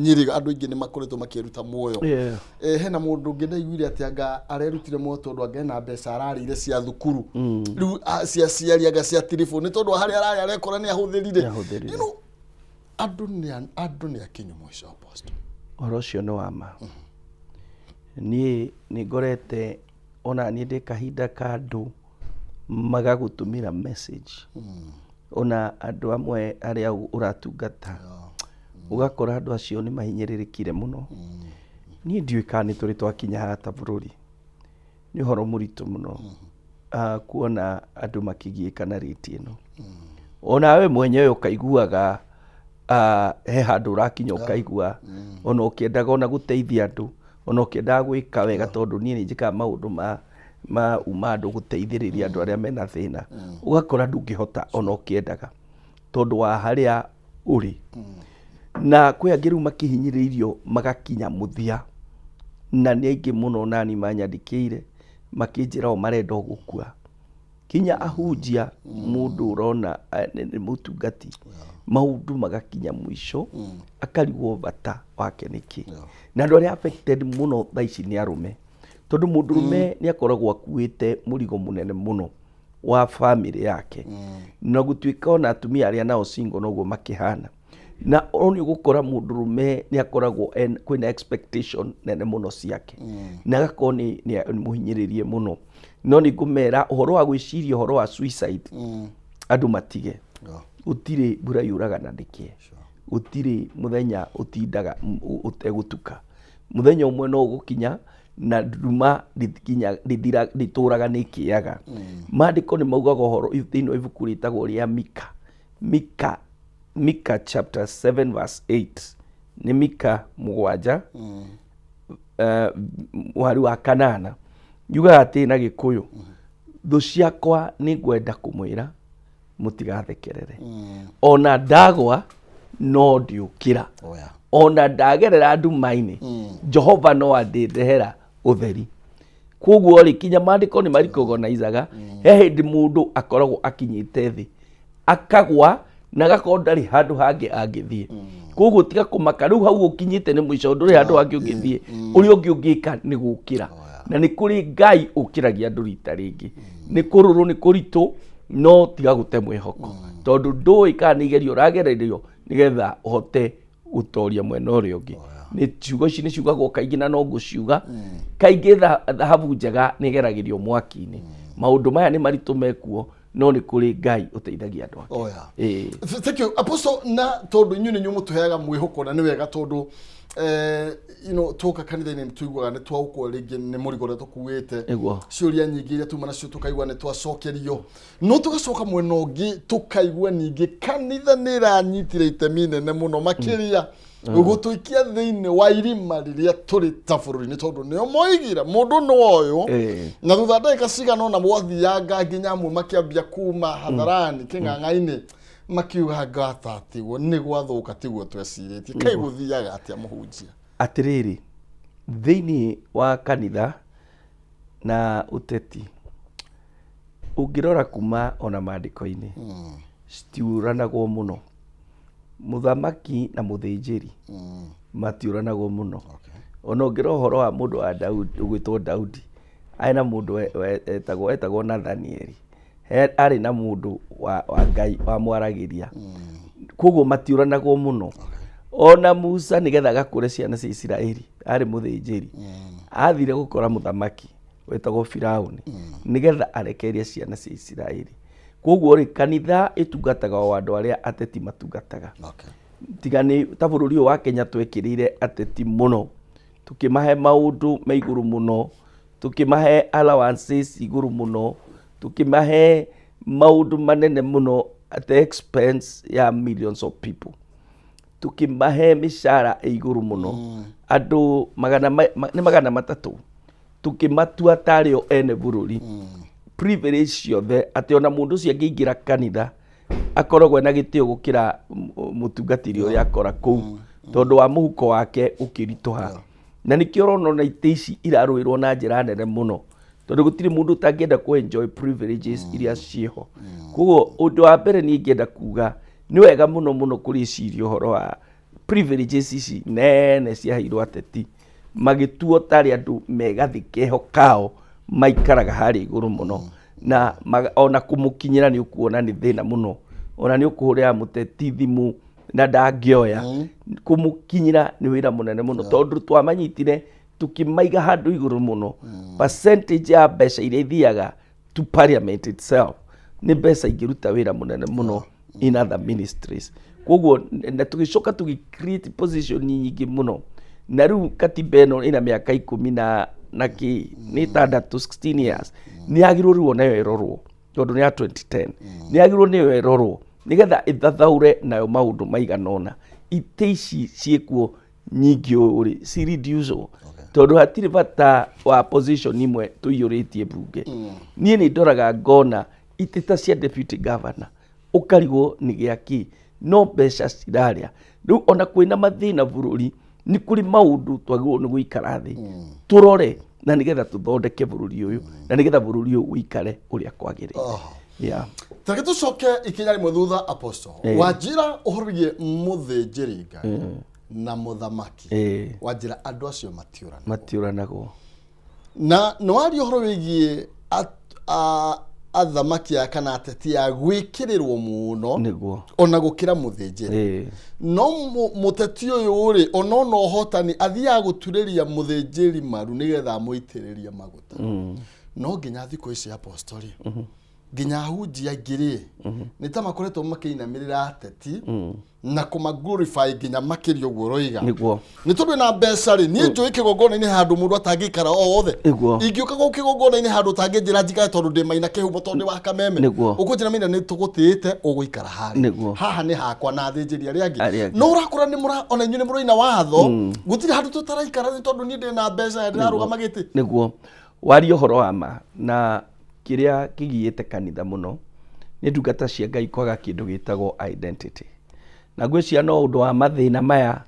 Nyĩrĩ andũ aingĩ nĩ makoretwo makĩruta muoyo. Hena mũndũ ũngĩ ndaiguire atĩ anga arerutire muoyo tondũ anga ena mbeca ararĩire cia thukuru rĩu cia ciari anga cia tiribũ nĩ tondũ harĩa ararĩ arekora nĩ ahũthĩrire. Nĩ ahũthĩrire. Andũ nĩ akinyu mũico, Apostle. Ũhoro ũcio nĩ wa ma. Niĩ nĩ ngorete ona niĩ ndĩ kahinda ka andũ magagũtũmĩra message, ona andũ amwe arĩa ũratungata, ũgakora andũ acio nĩ mahinyĩrĩrĩkire mũno. Niĩ ndiũĩ kana nĩ tũrĩ twakinya haha ta bũrũri. Nĩ ũhoro mũritũ mũno kuona andũ makĩgiĩka na rĩti ĩno. Onawe mwenyewe ũkaiguaga he handũ ũrakinya, ũkaigua ona ũkĩendaga ona gũteithia andũ, ona ũkĩendaga gwĩka wega, tondũ niĩ nĩ njĩkaga maũndũ ma uma andũ, gũteithĩrĩria andũ arĩa mena thĩna, ũgakora ndũngĩhota ona ũkĩendaga tondũ wa harĩa ũrĩ. Na kwĩ angĩ rĩu makĩhinyĩrĩirio magakinya mũthia, na nĩ aingĩ mũno nani manyandĩkĩire makĩnjĩra o marenda o gũkua, kinya ahunjia, mũndũ ũrona nĩ mũtungati, maũndũ magakinya mũico akarigwo bata wake nĩkĩ. Na andũ arĩa affected mũno thaa ici nĩ arũme, tondũ mũndũrũme nĩ akoragwo akuĩte mũrigo mũnene mũno wa bamĩrĩ yake, na gũtuĩka ona atumia arĩa nao single noguo makĩhana. Na o nĩ ũgũkora mũndũrũme nĩ akoragwo kwĩna expectation nene mũno ciake, na agakorwo nĩ mũhinyĩrĩrie mũno. No nĩ ngũmera ũhoro wa gwĩciria ũhoro wa suicide, andũ matige. Gũtirĩ mbura yuraga na ndĩkĩe, gũtirĩ mũthenya ũtindaga ũtegũtuka. Mũthenya ũmwe no ũgũkinya, na nduma ndĩkinya ndĩthira, ndĩtũraga, nĩ ĩkĩaga. Maandĩko nĩ maugaga ũhoro thĩinĩ wa ibuku rĩtagwo rĩa Mika, Mika chapter 7 verse 8, nĩ Mika 7 mũhari wa 8, yugaga atĩ na Gĩkũyũ, "Thũ ciakwa nĩ ngwenda kũmwĩra mũtigathekerere, ona ndagwa no ndiũkĩra, ona ndagerera nduma-inĩ, Jehova no andĩndehera ũtheri." Koguo rĩ, kinya maandĩko nĩ marikogonaizaga he hĩndĩ mũndũ akoragwo akinyĩte thĩ, akagwa na agakorwo ndarĩ handũ hangĩ angĩthiĩ. Koguo tiga kũmaka, rĩu hau ũkinyĩte nĩ mũico, ndũrĩ handũ hangĩ ũngĩthiĩ. Ũrĩa ũngĩ ũngĩka nĩ gũkĩra, na nĩ kũrĩ Ngai ũkĩragia andũ rita rĩngĩ. Nĩ kũrũrũ, nĩ kũritũ, no tiga gũte mwĩhoko, tondũ ndũĩ kana nĩ igerio ũragererio nĩgetha ũhote gũtoria mwena ũrĩa ũngĩ. Nĩ ciugo ici nĩ ciugagwo kaingĩ na no ngũciuga kaingĩ, thahabu njega nĩ ĩgeragĩrio mwaki-inĩ. Maũndũ maya nĩ maritũ mekuo, no nĩ kũrĩ Ngai ũteithagia andũ ake. Ĩĩ. Thank you, Apostle. Na tondũ inyuĩ nĩ inyuĩ mũtũheaga mwĩhoko, na nĩ wega tondũ tuoka kanitha-inĩ nĩ tũiguaga nĩ twaũkwo rĩngĩ nĩ mũrigo ũrĩa tũkuĩte. Ciũria nyingĩ iria tuma nacio tũkaigua nĩ twacokerio, no tũgacoka mwena ũngĩ tũkaigua ningĩ kanitha nĩ ĩranyitire itemi nene mũno makĩria gũtũikia thĩinĩ wa irima rĩrĩa tũrĩ ta bũrũri, nĩ tondũ nĩo moigire mũndũ nĩ ũyũ. Na thutha wa ndagĩka cigana ũna mwathianga nginya amwe makĩambia kuma hadharani kĩng'ang'a-inĩ makiuga ngata tiguo nĩ gwathũka, tiguo twecirĩtie. Kaĩ gũthiaga atĩa, mũhunjia? Atĩrĩrĩ, thĩinĩ wa kanitha na ũteti, ũngĩrora kuma ona maandĩko-inĩ, citiũranagwo mũno. Mũthamaki na mũthĩnjĩri matiũranagwo mũno. Ona ũngĩrora ũhoro wa mũndũ wa Daudi, ũgwĩtwo Daudi, arĩ na mũndũ etagwo Nathanieli. Arĩ na mũndũ wa Ngai wamwaragĩria, koguo matiũranagwo mũno. Ona Musa, nĩgetha agakũre ciana cia Isiraeli, arĩ mũthĩnjĩri, athire gũkora mũthamaki wetagwo Firauni nĩgetha arekererie ciana cia Isiraeli. Koguo rĩ, kanitha ĩtungataga o andũ arĩa ateti matungataga. Tiga nĩ ta bũrũri ũyũ wa Kenya twekĩrĩire ateti mũno, tũkĩmahe maũndũ me igũrũ mũno, tũkĩmahe allowances igũrũ mũno, tũkĩmahe maũndũ manene mũno at the expense ya millions of people, tũkĩmahe mĩcara ĩ igũrũ mũno, andũ nĩ 300, tũkĩmatua tarĩ o ene bũrũri, privilege ciothe, atĩ ona mũndũ ũcio angĩingĩra kanitha akoragwo ena gĩtĩo gũkĩra mũtungatĩri ũrĩa akora kũu, tondũ wa mũhuko wake ũkĩritũha. Na nĩkĩo ũrona ona itĩ ici irarũĩrwo na njĩra nene mũno, tondũ gũtirĩ mũndũ ũtangĩenda kũ enjoy privileges iria ciĩho. Koguo ũndũ wa mbere niĩ ingĩenda kuga, nĩ wega mũno mũno kũrĩciria ũhoro wa Privileges ici nene ciaheirwo ateti magĩtuo tarĩ andũ me gathĩ keho kao maikaraga harĩa igũrũ mũno, na ona kũmũkinyĩra nĩ ũkuona nĩ thĩna mũno. Ona nĩ ũkũhũrĩra mũteti thimũ na ndangĩoya. Kũmũkinyĩra nĩ wĩra mũnene mũno, tondũ twamanyitire tũkĩmaiga handũ igũrũ mũno. Percentage ya mbeca iria ithiaga to parliament itself nĩ mbeca ingĩruta wĩra mũnene mũno in other ministries. Koguo na tũgĩcoka tũgĩ create position nyingĩ mũno, na rĩu katiba ĩno ĩna mĩaka 18 na kĩ nĩ 6, 16 years, nĩ yagĩrĩirwo rĩu onayo ĩrorwo, tondũ nĩ ya 2010. Nĩ yagĩrĩirwo nĩyo ĩrorwo nĩgetha ĩthathaũre nayo maũndũ maigana ũna. Itĩ ici ciĩkuo nyingĩ ũũ rĩ, ci reduce, tondũ hatirĩ bata wa position imwe tũiyũrĩtie mbunge. Niĩ nĩ ndoraga ngona itĩ ta cia deputy governor, ũkarigwo nĩ gĩakĩ, no mbeca cirarĩa. Rĩu ona kwĩna mathĩna bũrũri, nĩ kũrĩ maũndũ twagĩrĩirwo nĩ gũikara thĩ tũrore, na nĩgetha tũthondeke bũrũri ũyũ, na nĩgetha bũrũri ũyũ ũikare ũrĩa kwagĩrĩire. Yeah. Tareke tũcoke ikinya rĩmwe thutha, apostle. Wanjĩra ũhoro wĩgiĩ mũthĩnjĩri Ngai na mũthamaki. Wanjĩra andũ acio matiũrana. Matiũranagwo. Na nĩ waria ũhoro wĩgiĩ athamaki aya kana ateti a gwĩkĩrĩrwo mũno ona gũkĩra mũthĩnjĩri. No mũteti ũyũ rĩ, ona ũhotani athiaga gũturĩria mũthĩnjĩri maru nĩgetha amũitĩrĩrie maguta. No nginya thikũ ici, apostori, nginya ahunjia aingĩ rĩ, nĩ ta makoretwo makĩinamĩrĩra ateti na kũma glorify nginya makĩria ũguo ũroiga. Nĩ tondũ ĩna mbeca rĩ, niĩ njũĩ kĩgongona-inĩ handũ mũndũ atangĩikara o wothe. Ingĩũka gũkũ kĩgongona-inĩ handũ ũtangĩnjĩra njikare tondũ ndĩ Maina kĩhumo, tondũ ndĩ wa Kameme, ũkũnjĩra, "Maina, nĩ tũgũtĩĩte, ũgũikara harĩa." Haha nĩ hakwa na athĩnjĩri arĩa angĩ. Arĩa angĩ. No ũrakora nĩ mũra ona inyuĩ nĩ mũroina watho, gũtirĩ handũ tũtaraikara nĩ tondũ niĩ ndĩ na mbeca na ndĩrarũgama gĩtĩ. Nĩguo waria ũhoro wa ma, na kĩrĩa kĩgiĩte kanitha mũno nĩ ndungata cia Ngai kwaga kĩndũ gĩtagwo identity. Na ngwĩciria no ũndũ wa mathĩna maya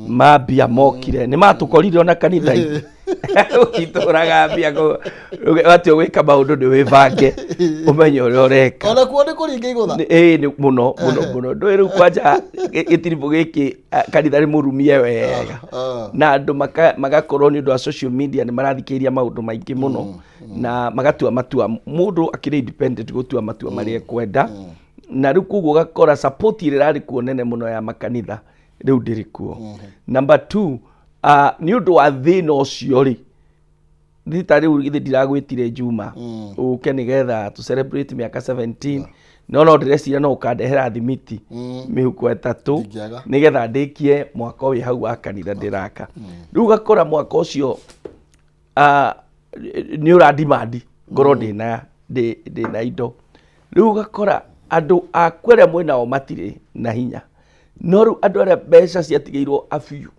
ma mbia mokire, nĩ matũkorire ona kanitha-inĩ ũgitũraga mbia, atĩ ũgwĩka maũndũ nĩ wĩbange, ũmenye ũrĩa ũreka. Ona kuo nĩ kũringa igũtha. Ĩĩ, nĩ mũno mũno mũno. Ndũĩ rĩu kwanja gĩtiribũ gĩkĩ, kanitha nĩ mũrumie wega, na andũ magakorwo nĩ ũndũ wa social media nĩ marathikĩrĩria maũndũ maingĩ mũno na magatua matua. Mũndũ akĩrĩ independent gũtua matua marĩa ekwenda, na rĩu koguo ũgakora support ĩrĩa ĩrarĩ kuo nene mũno ya makanitha rĩu ndĩrĩ kuo. Number two, nĩ ũndũ wa thĩna ũcio rĩ, nĩ ta rĩu githĩ ndiragwĩtire Juma ũke nĩgetha tũ celebrate mĩaka 17, no ndĩreciria no ũkandehera thimiti mĩhuko 3. Ndingĩaga. Nĩgetha ndĩkie mwaka ũyũ hau wa kanitha ndĩraka. Rĩu ũgakora mwaka ũcio nĩ ũra demand ngorwo ndĩna indo. Rĩu ũgakora andũ aku arĩa mwĩnao matirĩ na hinya, no rĩu andũ arĩa mbeca ciatigĩirwo a few,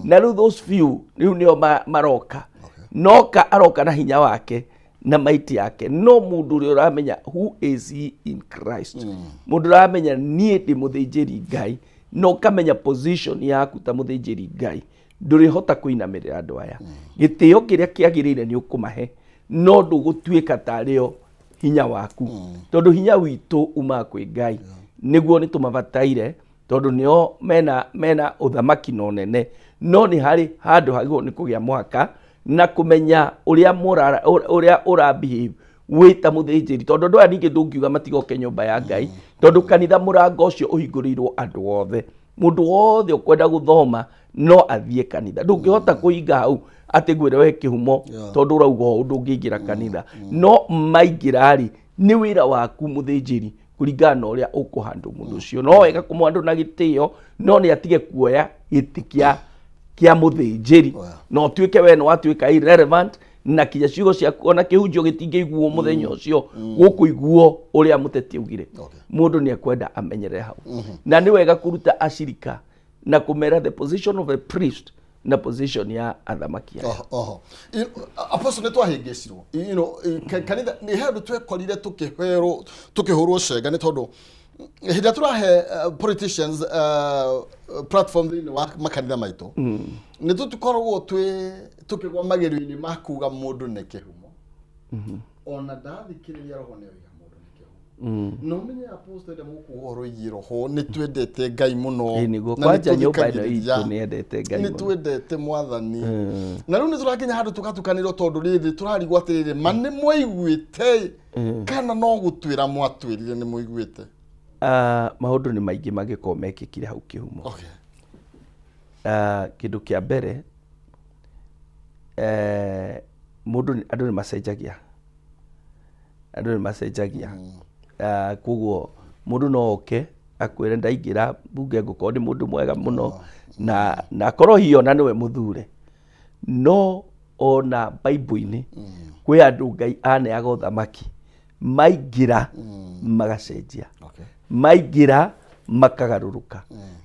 na rĩu those few rĩu nĩo maroka. Noka aroka na hinya wake na maiti yake, no mũndũ ũrĩa ũramenya who is he in Christ, mũndũ ũramenya niĩ ndĩ mũthĩnjĩri Ngai, na ũkamenya position yaku ta mũthĩnjĩri Ngai, ndũrĩhota kũinamĩrĩra andũ aya. Gĩtĩo kĩrĩa kĩagĩrĩire nĩ ũkũmahe, no ndũgũtuĩka tarĩo hinya waku, tondũ hinya witũ umaga kwĩ Ngai. Nĩguo nĩ tũmabataire, tondũ nĩo mena ũthamaki na ũnene, no nĩ harĩ handũ hagĩrĩirwo nĩ kũgĩa mũhaka na kũmenya ũrĩa ũrĩa ũra behave wĩ ta mũthĩnjĩri, tondũ andũ aya ningĩ ndũngiuga matigoke nyũmba ya Ngai, tondũ kanitha mũrango ũcio ũhingũrĩirwo andũ othe. Mũndũ wothe ũkwenda gũthoma no athiĩ kanitha. Ndũngĩhota kũhinga hau atĩ ngwĩre we kĩhumo, tondũ ũrauga ũũ ndũngĩingĩra kanitha. No maingĩra rĩ, nĩ wĩra waku mũthĩnjĩri kũringana na ũrĩa ũkũhandwo mũndũ ũcio. No wega kũmũhandwo na gĩtĩo, no nĩ atige kuoya gĩtĩ kĩa mũthĩnjĩri, na ũtuĩke we nĩ watuĩka irrelevant, na kinya ciugo ciaku ona kĩhunjio gĩtingĩiguo mũthenya ũcio gũkũiguo ũrĩa mũteti augire. Mũndũ nĩ ekwenda amenyerere hau, na nĩ wega kũruta acirika na kũmera the position of a priest na position ya athamaki aya. Oho, oho. Apostle, nĩ twahĩngĩcirwo kanitha nĩ handũ twekorire tũkĩherwo tũkĩhũrwo cenga, nĩ tondũ hĩndĩ ĩrĩa tũrahe politicians platform thĩinĩ wa makanitha maitũ, nĩ tũkoragwo twĩ tũkĩgwa magerio-inĩ ma kuga mũndũ nĩ kĩhumo. Ona ndathikĩrĩria roho nĩ oiga mũndũ nĩ kĩhumo. Na ũmenye apostle ĩrĩa mũkuga ũhoro wĩgiĩ roho nĩ twendete Ngai mũno. Ĩĩ nĩguo Na nĩ kwanja nyũmba ĩno tũthikagĩrĩria. itũ nĩ yendete Ngai Nĩ mũno. twendete mwathani. Na rĩu nĩ tũrakinya handũ tũgatukanĩrwo tondũ rĩrĩ tũrarigwo atĩrĩrĩ ma nĩ mwaiguĩte kana no gũtwĩra mwatwĩrire nĩ mũiguĩte. Ah, maũndũ nĩ maingĩ mangĩkorwo mekĩkire hau kĩhumo. Okay. Ah, kĩndũ kĩa mbere eh, mũndũ andũ nĩ macenjagia andũ nĩ macenjagia. Ah, koguo mũndũ no oke akwĩre ndaingĩra mbunge ngũkorwo nĩ mũndũ mwega mũno na akorwo hihi ona nĩwe mũthure no ona Bible-inĩ kwĩ andũ Ngai aneaga ũthamaki maingĩra magacenjia. Okay. Maingĩra makagarũrũka.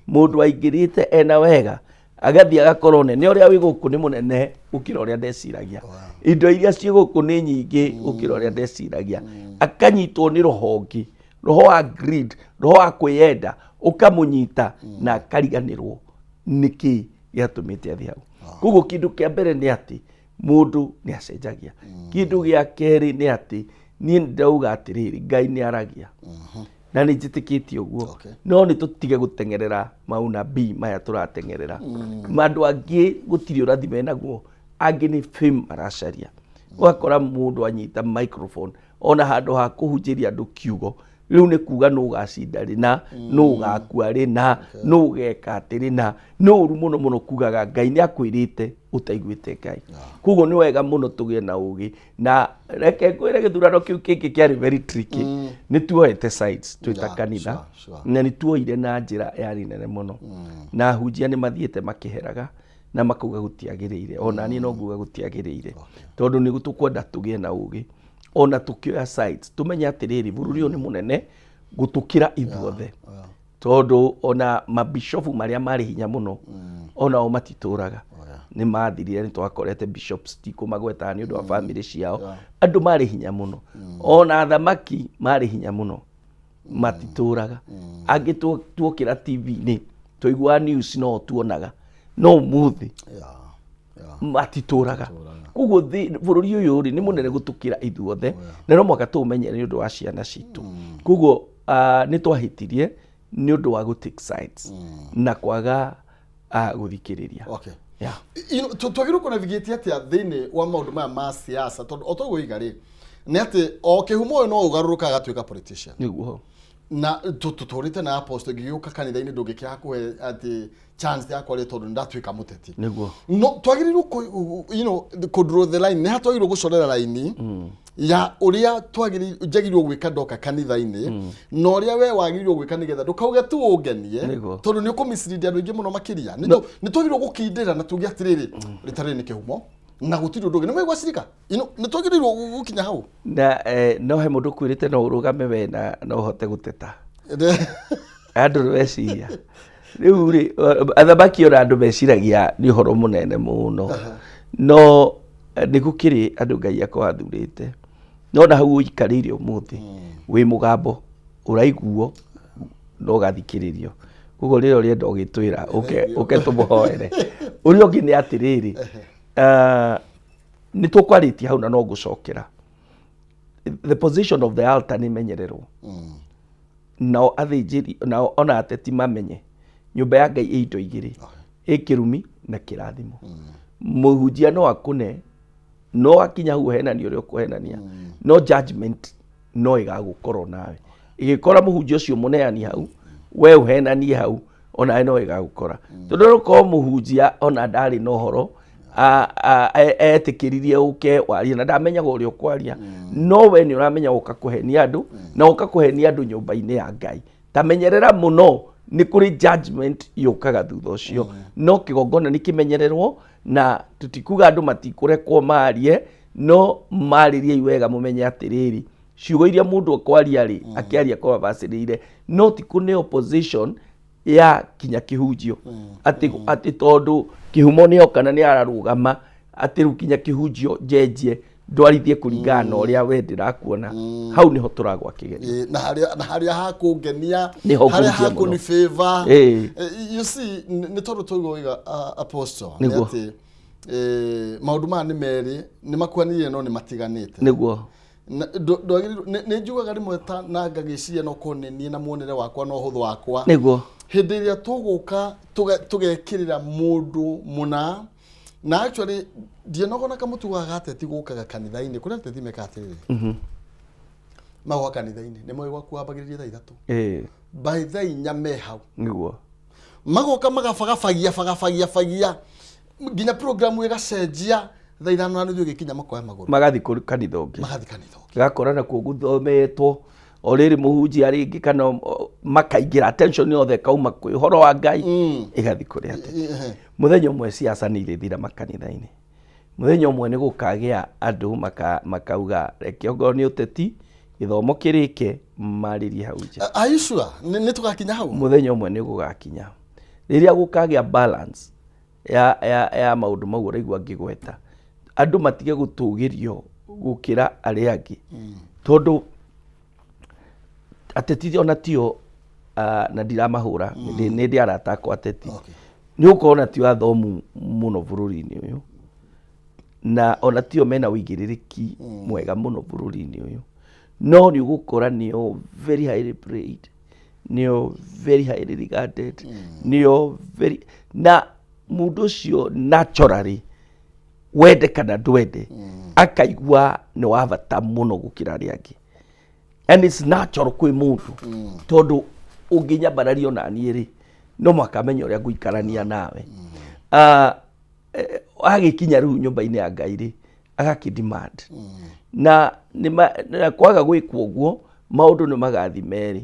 Mũndũ aingĩrĩte ena wega agathiĩ agakorwo nene ũrĩa wĩ gũkũ nĩ mũnene gũkĩra ũrĩa ndeciragia, indo iria ciĩ gũkũ nĩ nyingĩ gũkĩra ũrĩa ndeciragia. Akanyitwo nĩ roho ũngĩ, roho wa greed, roho wa kwĩyenda ũkamũnyita na akariganĩrwo nĩkĩ gĩatũmĩte athiĩ hau. Koguo kĩndũ kĩa mbere nĩ atĩ mũndũ nĩ acenjagia. Kĩndũ gĩa kerĩ nĩ atĩ niĩ nĩ ndauga atĩrĩrĩ, Ngai nĩ aragia na nĩ njĩtĩkĩtie ũguo. No nĩ tũtige gũteng'erera maunabii maya tũrateng'erera. Andũ angĩ gũtirĩ ũrathi menaguo, angĩ nĩ fame maracaria. Ũgakora mũndũ anyita microphone ona handũ ha kũhunjĩria andũ kiugo, rĩu nĩ kuga nũ ũgacinda rĩna, nũ ũgakua rĩna, nũ ũgeka atĩ rĩna. Nĩ ũru mũno mũno kugaga Ngai nĩ akwĩrĩte ũtaiguĩte Ngai. Koguo nĩ wega mũno tũgĩe na ũgĩ. Na reke ngwĩre gĩthurano kĩu kĩngĩ kĩarĩ very tricky. Nĩ tuoete sides twĩ ta kanitha. Na nĩ tuoire na njĩra yarĩ nene mũno. Na ahunjia nĩ mathiĩte makĩheraga na makauga gũtiagĩrĩire. Ona niĩ no nguga gũtiagĩrĩire. Tondũ nĩ tũkwenda tũgĩe na ũgĩ. Ona tũkĩoya sides tũmenye atĩrĩrĩ, bũrũri ũyũ nĩ mũnene gũtũkĩra ithuothe. Tondũ ona mabishopu marĩa marĩ hinya mũno onao matitũraga. Nĩ mathirire, nĩ twakorete bishops tikũmagwetaga nĩ ũndũ wa famĩlĩ ciao. Andũ marĩ hinya mũno, ona athamaki marĩ hinya mũno matitũraga. Angĩ tuokĩra TV-inĩ twaiguaga news no tuonaga, no ũmũthĩ matitũraga. Koguo bũrũri ũyũ rĩ nĩ mũnene gũtũkĩra ithuothe, na no mũhaka tũũmenye nĩ ũndũ wa ciana citũ. Koguo nĩ twahĩtirie nĩ ũndũ wa gũ take sides na kwaga gũthikĩrĩria. Okay. Yeah. You know, twagĩrĩirwo kũ navigate atĩa thĩinĩ wa maũndũ maya ma siasa tondũ o toguo iga rĩ nĩ atĩ o kĩhumo ũyũ no ũgarũrũka agatuĩka politician. Nĩguo. Na tũtũrĩte na apostle ngĩgĩũka kanitha-inĩ ndũngĩkĩaga kũhe atĩ chance ya kwaria tondũ nĩndatuĩka mũteti. Nĩguo. No twagĩrĩirwo you know, kũ draw the line nĩ ha twagĩrĩirwo gũcorera raini ya ũrĩa twagĩrĩirwo njagĩrĩirwo gwĩka ndoka kanitha-inĩ na ũrĩa we wagĩrĩirwo gwĩka nĩgetha ndũkauge tu ũngenie. Nĩguo. Tondũ nĩ ũkũ-mislead andũ aingĩ mũno makĩria. Nĩ twagĩrĩirwo gũkindĩra na tuge atĩrĩrĩ rĩta rĩrĩ nĩ kĩhumo na gũtirĩ ũndũ ũngĩ nĩ maigua cirika. You know, nĩ twagĩrĩirwo gũkinya hau. Na no he mũndũ kwĩrĩte no ũrũgame we na no ũhote gũteta andũ nĩ meciria rĩu rĩ athamaki ona andũ meciragia nĩ ũhoro mũnene mũno no nĩ gũkĩrĩ andũ Ngai akorwo athurĩte no na hau ũikarĩire ũmũthĩ wĩ mũgambo ũraiguo no ũgathikĩrĩrio. Koguo rĩrĩa ũrĩenda ũgĩtwĩra ũke ũke tũmũhoere. Ũrĩa ũngĩ nĩ atĩrĩrĩ, nĩ tũkwarĩtie hau na no ngũcokera. The position of the altar nĩ imenyererwo. Nao athĩnjĩri nao ona ateti mamenye nyũmba ya Ngai ĩ indo igĩrĩ, ĩ kĩrumi na kĩrathimo. Mũhunjia no akũne no akinya hau ũhenanie ũrĩa ũkũhenania, no judgment no ĩgagũkorwo nawe. Ĩgĩkora mũhunjia ũcio mũneani hau, we ũhenanie hau, onawe no ĩgagũkora. Tondũ no ũkorwo mũhunjia ona ndarĩ na ũhoro, etĩkĩririe ũke warie na ndamenyaga ũrĩa ũkwaria, no we nĩ ũramenya ũka kũhenia andũ na ũka kũhenia andũ nyũmba-inĩ ya Ngai. Ta menyerera mũno, nĩ kũrĩ judgment yũkaga thutha ũcio. No kĩgongona nĩ kĩmenyererwo na tũtikuga andũ matikũrekwo marie, no marĩriei wega mũmenye atĩrĩrĩ, ciugo iria mũndũ akwaria rĩ, akĩaria kwa abacĩrĩire, no ti kũneo opposition ya kinya kĩhunjio. Atĩ tondũ kĩhumo nĩ oka na nĩ ararũgama, atĩ rĩu kinya kĩhunjio njenjie ndwarithie kũringana na ũrĩa we ndĩrakuona. Hau nĩho tũragwa kĩgerio. Na harĩa na harĩa hakũngenia, Nĩho harĩa ngũhutia mũno. hakũni favor. You see, nĩ tondũ twaigua waiga apostle nĩ atĩ maũndũ maya nĩ merĩ nĩ makuanĩire no nĩ matiganĩte. Nĩguo. Ndwagĩrĩirwo nĩ njugaga rĩmwe ta na ngagĩciria no korwo nĩ niĩ na muonere wakwa na ũhũthũ wakwa. Hĩndĩ ĩrĩa tũgũka tũgekĩrĩra mũndũ mũna, na actually ndienogona kamũtugo gaka ateti gũkaga kanitha-inĩ. Kũrĩ ateti mekaga atĩrĩrĩ, magoka kanitha-inĩ nĩ moĩ gwaku wambagĩrĩria thaa 3, by thaa 4 me hau. Magoka magabagabagia bagabagia bagia nginya programu ĩgacenjia, thaa 5:30 ĩgĩkinya makoya magũrũ. Magathiĩ kũrĩ kanitha ũngĩ. Magathiĩ kanitha ũngĩ. Gakora nakuo gũthometwo o rĩrĩ mũhunjia rĩngĩ kana makaingĩra, attention yothe ĩkauma kwĩ ũhoro wa Ngai, ĩgathiĩ kũrĩ ateti. Mũthenya ũmwe siasa nĩ irĩthira makanitha-inĩ. Mũthenya ũmwe nĩ gũkagĩa andũ makauga reke ongorwo nĩ ũteti, gĩthomo kĩrĩke, marĩrie hau nja. Are you sure nĩ tũgakinya hau? Mũthenya ũmwe nĩ gũgakinya rĩrĩa gũkagĩa balance ya maũndũ mau ũraigua ngĩgweta, andũ matige gũtũgĩrio gũkĩra arĩa angĩ, tondũ ateti ona tio na ndiramahũra, nĩ ndĩ arata akwa ateti. Nĩ gũkorwo ona tio athomu mũno bũrũri-inĩ ũyũ, na ona tio mena ũigĩrĩrĩki mwega mũno bũrũri-inĩ ũyũ, no nĩ ũgũkora nĩo very highly paid, nĩo very highly regarded, nĩo very, na mũndũ ũcio naturally, wende kana ndwende, akaigua nĩ wa bata mũno gũkĩra arĩa angĩ, and it's natural kwĩ mũndũ, tondũ ũngĩnyambararia ona niĩ rĩ, no mũhaka menye ũrĩa ngũikarania nawe. Agĩkinya rĩu nyũmba-inĩ ya Ngai rĩ, agakĩ demand na na kwaga gwĩkwo ũguo, maũndũ nĩ magathi merĩ,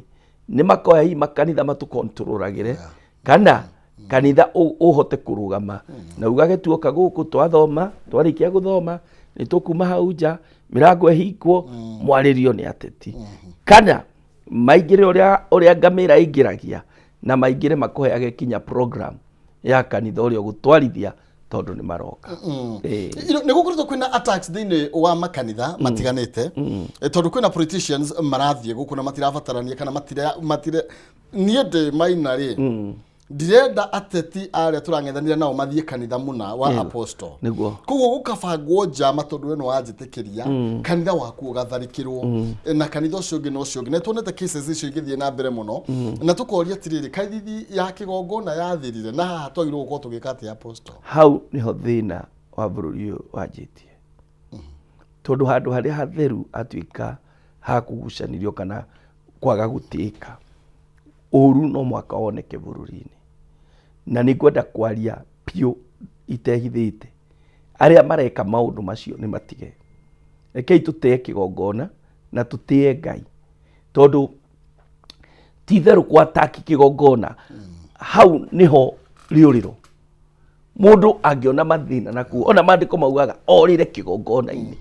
nĩ makoya hihi makanitha matũkontrolagĩre, kana kanitha ũhote kũrũgama na ugage tuoka gũkũ twathoma, twarĩkia gũthoma nĩ tũkuma hau nja, mĩrango ĩhingwo, mwarĩrio nĩ ateti, kana maingĩre ũrĩa ngamĩra ĩingĩragia, na maingĩre makũheage kinya program ya kanitha ũrĩa ũgũtwarithia, tondũ nĩ maroka. Nĩ gũkoretwo kwĩna attacks thĩinĩ wa makanitha matiganĩte, tondũ kwĩna politicians marathiĩ gũkũ na matirabatarania kana matire niĩ ndĩ maina rĩ, ndirenda ateti arĩa tũrang'ethanĩra nao mathiĩ kanitha mũna wa apostle. Koguo gũkabangwo njama, tondũ we nĩ wanjĩtĩkĩria, kanitha waku ũgatharĩkĩrwo na kanitha ũcio ũngĩ na ũcio ũngĩ. Na tuonete cases icio igĩthiĩ na mbere mũno, na tũkoria atĩrĩrĩ, kaithithi ya kĩgongona yathirire na haha twagĩrĩirwo gũkorwo tũgĩka atĩa, apostle? Hau nĩho thĩna wa bũrũri ũyũ wanjĩtie, tondũ handũ harĩa hatheru hatuĩka ha kũgucanĩrio kana kwaga gũtĩĩka, ũru no mũhaka woneke bũrũri-inĩ. Na nĩ ngwenda kwaria biũ itehithĩte, arĩa mareka maũndũ macio nĩ matige. Rekei tũtĩe kĩgongona na tũtĩe Ngai, tondũ ti itherũ kwataki kĩgongona hau nĩho rĩũrĩro. Mũndũ angĩona mathĩna na kũu, ona maandĩko maugaga orĩre kĩgongona-inĩ.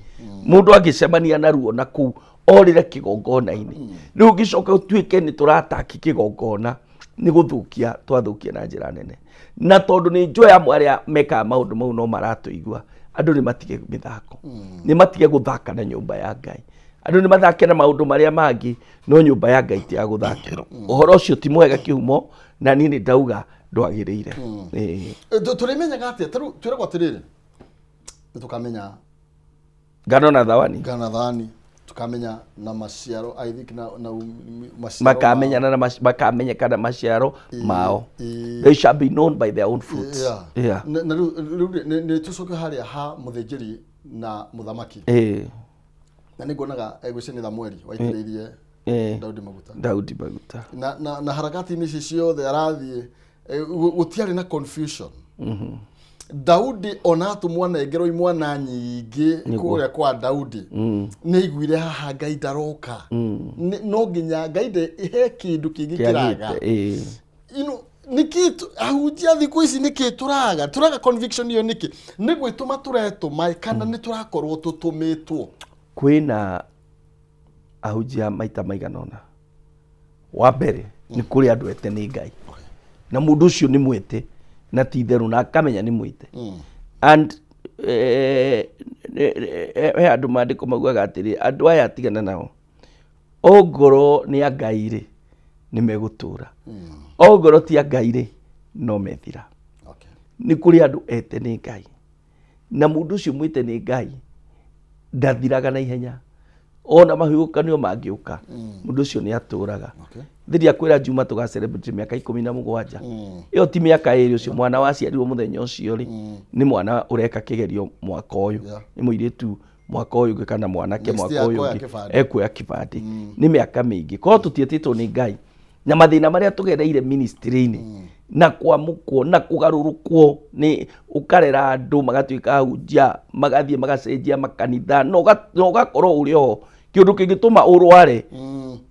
Mũndũ angĩcemania na ruo na kũu, orĩre kĩgongona-inĩ. Rĩu ũngĩcoka ũtuĩke nĩ tũrataki kĩgongona, nĩ gũthũkia twathũkia na njĩra nene. Na tondũ nĩ njũĩ amwe arĩa mekaga maũndũ mau no maratũigua, andũ nĩ matige mĩthako, nĩ matige gũthaka na nyũmba ya Ngai. Andũ nĩ mathake na maũndũ marĩa mangĩ, no nyũmba ya Ngai ti ya gũthakĩrwo. Ũhoro ũcio ti mwega kĩhumo, na niĩ nĩ ndauga ndwagĩrĩire. Tũrĩmenyaga atĩa? Tarĩu twĩragwo atĩrĩrĩ, nĩ tũkamenya ngano na thawani. Ngano na thani tukamenya na maciaro, I think na maciaro. Makamenyana na makamenyeka na maciaro mao. They shall be known by their own fruits. Na rĩu nĩ tũcoke harĩa ha mũthĩnjĩri na mũthamaki. Na nĩ nguonaga gwĩciria nĩ Thamueli waitĩrĩirie Daudi maguta. Daudi maguta. Na harakati-inĩ ici ciothe arathiĩ, gũtiarĩ na confusion. Daudi ona atũmwo anengerwo imwana nyingĩ kũrĩa kwa Daudi, nĩ aiguire haha Ngai ndaroka. No nginya Ngai he kĩndũ kĩngĩ kĩraga. Kĩagĩte. Nĩkĩ ahunjia thikũ ici, nĩkĩ tũraga conviction ĩyo? Nĩkĩ nĩ gwĩtũma tũretũma kana nĩ tũrakorwo tũtũmĩtwo? Kwĩna ahunjia maita maigana ũna. Wa mbere nĩ kũrĩ andũ ete nĩ Ngai, na mũndũ ũcio nĩ mwĩte na ti itherũ na akamenya nĩ mwĩte. And he andũ maandĩko maugaga atĩrĩ, andũ aya tigana nao, ongorwo nĩ a Ngai rĩ, nĩ megũtũra, ongorwo ti a Ngai rĩ, no methira. Nĩ kũrĩ andũ ete nĩ Ngai, na mũndũ ũcio mwĩte nĩ Ngai ndathiraga na ihenya. Ona mahuhũkanio mangĩũka, mũndũ ũcio nĩ atũraga. Thiria kwĩra Juma tũga celebrate mĩaka 17. Ĩyo ti mĩaka 2, ũcio mwana waciarirwo mũthenya ũcio rĩ, nĩ mwana ũreka kĩgerio mwaka ũyũ. Nĩ mũirĩtu mwaka ũyũ ũngĩ kana mwanake Next mwaka year ũyũ akuoya ũngĩ kĩbandĩ. Ekuoya kĩbandĩ. Nĩ mĩaka mĩingĩ korwo tũtiĩtĩtwo nĩ Ngai na mathĩna marĩa tũgereire ministry-inĩ na kwamũkwo na kũgarũrũkwo, nĩ ũkarera andũ magatuĩka ahunjia, magathiĩ magacenjia makanitha, na ũgakorwo ũrĩ oho kĩũndũ kĩngĩtũma ũrware,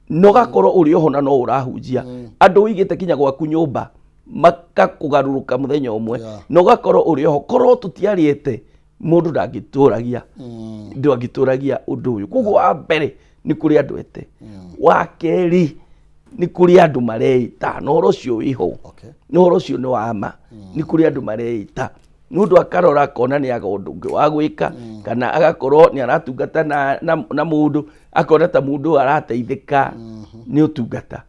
na ũgakorwo ũrĩ oho na no ũrahunjia. Andũ ũigĩte kinya gwaku nyũmba makakũgarũrũka mũthenya ũmwe, na ũgakorwo ũrĩ oho. Korwo tũtiarĩte, mũndũ ndangĩtũragia, ndangĩtũragia ũndũ ũyũ. Koguo wa mbere nĩ kũrĩ andũ ete, wa kerĩ nĩ kũrĩ andũ mareita, na ũhoro ũcio wĩho. Na ũhoro ũcio nĩ wa ma, nĩ kũrĩ andũ mareita nĩ ũndũ akarora akona nĩ aga ũndũ ũngĩ wa gwĩka, kana agakorwo nĩ aratungata na mũndũ akona ta mũndũ ũyũ arateithĩka nĩ ũtungata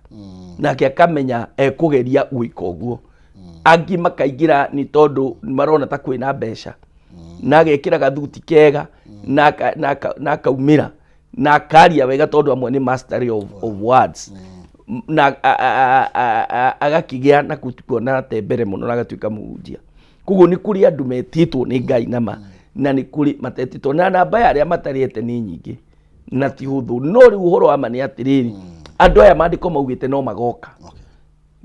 nake, akamenya ekũgeria gwĩka ũguo. Angĩ makaingĩra nĩ tondũ marona ta kwĩna mbeca, na agekĩra gathuti kega na akaumĩra na akaria wega, tondũ amwe nĩ mastery of words, na agakĩgĩa na kuona te mbere mũno na agatuĩka mũhunjia. Koguo nĩ kũrĩ andũ metĩtwo nĩ Ngai nama, na nĩ kũrĩ matetĩtwo, na namba ya arĩa matarĩte nĩ nyingĩ na ti hũthũ. No rĩu ũhoro wa ma nĩ atĩrĩrĩ, andũ aya maandĩko maugĩte no magoka.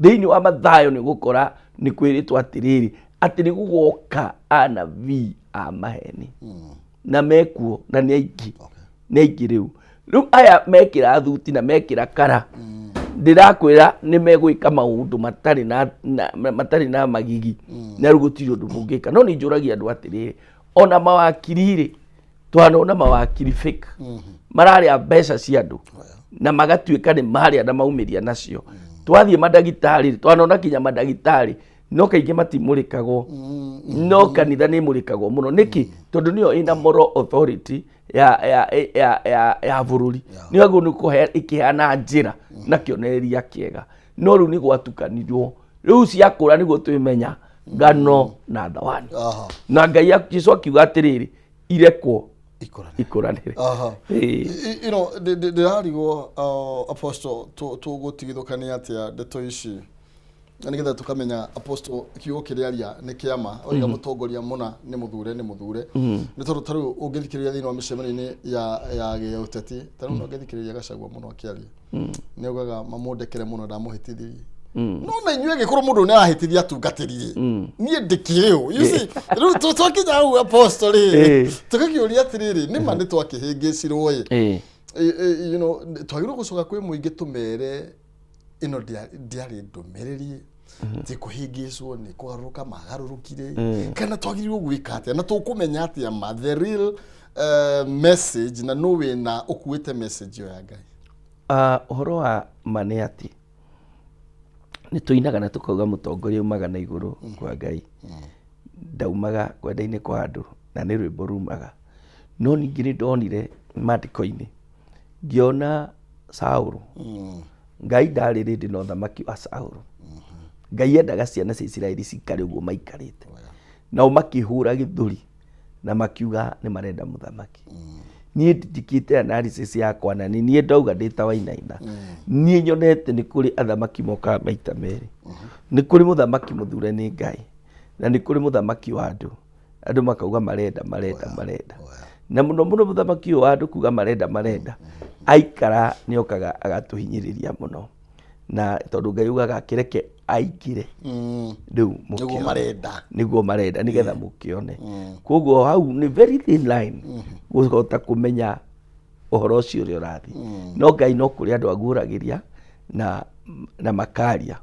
Thĩinĩ wa Mathayo nĩ gũkora nĩ kwĩrĩtwo atĩrĩrĩ, atĩ nĩ gũgoka anabii a maheni, na mekuo na nĩ aingĩ, nĩ aingĩ. Rĩu aya mekĩra thuti na mekĩra kara, ndĩrakwĩra nĩ megwĩka maũndũ matarĩ na magigi, na rĩu gũtirĩ ũndũ mũngĩka. No nĩ njũragia andũ atĩrĩrĩ, ona mawakiri rĩ, twanona mawakiri fake mararĩa mbeca cia andũ na magatuĩka nĩ marĩa na maumĩria nacio. Twathiĩ mandagĩtarĩ, twanona kinya mandagĩtarĩ, no kaingĩ matimũrĩkagwo, no kanitha nĩ ĩmũrĩkagwo mũno. Nĩkĩ? Tondũ nĩyo ĩna moral authority ya bũrũri, nĩyo agĩrĩirwo nĩ kũhe ĩkĩheana njĩra na kĩonereria kĩega. No rĩu nĩ gwatukanirwo, rĩu ciakũra nĩguo twĩmenya ngano na thawani. Na Ngai Jesu akiuga atĩrĩrĩ, irekwo ikũranĩre. Ikũranĩre. Ĩĩ. Ndĩrarigwo, apostle, tũgũtigithũkania atĩa ndeto ici na nĩgetha tũkamenya apostle kiugo kĩrĩa aria nĩ kĩama oiga mũtongoria mũna nĩ mũthure, nĩ mũthure, nĩ tondũ ta rĩu ũngĩthikĩrĩria thĩinĩ wa mĩcemanio-inĩ ya gĩũteti, ta rĩu no ũngĩthikĩrĩria Gachagua mũno akĩaria, nĩ augaga mamũndekere mũno, ndamũhĩtithirie. No na inyuĩ gĩkorwo mũndũ nĩ arahĩtithia atungatĩri rĩ, niĩ ndĩkĩrĩ ũ? You see, rĩu twakinya hau, apostle rĩ, tũgakĩũria atĩrĩrĩ, nĩ ma nĩ twakĩhĩngĩcirwo ĩ? Twagĩrĩirwo gũcoka kwĩ mũingĩ tũmere ĩno ndĩarĩ ndũmĩrĩri, ti kũhĩngĩcwo, nĩ kũgarũrũka magarũrũkire, kana twagĩrĩirwo gwĩka atĩa, na tũkũmenya atĩa ma the real message, na nũ wĩna ũkuĩte message ĩyo ya Ngai? Ah, ũhoro wa ma nĩ atĩ nĩ tũinaga na tũkauga mũtongoria umaga na igũrũ kwa Ngai, ndaumaga kwenda-inĩ kwa andũ, na nĩ rwĩmbo rumaga. No ningĩ nĩ ndonire maandĩko-inĩ ngĩona Saũlũ, Ngai ndarĩ rĩndĩ na ũthamaki wa Saũlũ. Ngai endaga ciana cia Isiraeli cikare ũguo maikarĩte, nao makĩhũra gĩthũri na makiuga nĩ marenda mũthamaki. Niĩ ndikĩte analysis yakwa, na nĩ niĩ ndauga ndĩ ta Wainaina, niĩ nyonete nĩ kũrĩ athamaki mokaga maita merĩ. Nĩ kũrĩ mũthamaki mũthure nĩ Ngai, na nĩ kũrĩ mũthamaki wa andũ. Andũ makauga marenda, marenda, marenda, na mũno mũno mũthamaki ũyũ wa andũ kuga marenda, marenda, aikara nĩ okaga agatũhinyĩrĩria mũno, na tondũ Ngai ugaga akĩreke aingĩre rĩu nĩguo mũkĩone. Marenda. Nĩguo marenda nĩgetha mũkĩone. Koguo hau nĩ very thin line gũhota kũmenya ũhoro ũcio ũrĩa ũrathiĩ. No Ngai no kũrĩ andũ aguũragĩria na makaria,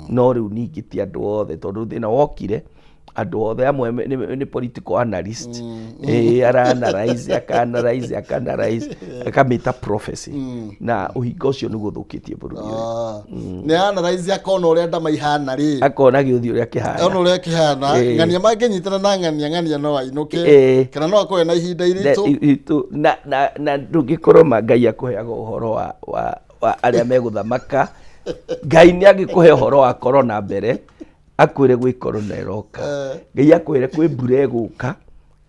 no rĩu ningĩ ti andũ othe, tondũ thĩna wokire andũ othe amwe nĩ political analyst, ara analyze, aka analyze, aka analyze, akamĩta prophecy, na ũhinga ũcio nĩguo ũthũkĩtie bũrũri ũyũ. Ah. Nĩ analyze akona ũrĩa ndama ihana rĩ, akona gĩũthiĩ ũrĩa kĩhana. Ona ũrĩa kĩhana. Ng'ania mangĩnyitana na ng'ania, ng'ania no ainũke kana no akorwo na ihinda iritũ. Iritũ na ndũngĩkorwo ma Ngai akũheaga ũhoro wa arĩa megũthamaka. Ngai nĩ angĩkũhe ũhoro wa corona mbere, akwĩre gwĩ corona ĩroka. Ngai akwĩre kwĩ mbura ĩgũka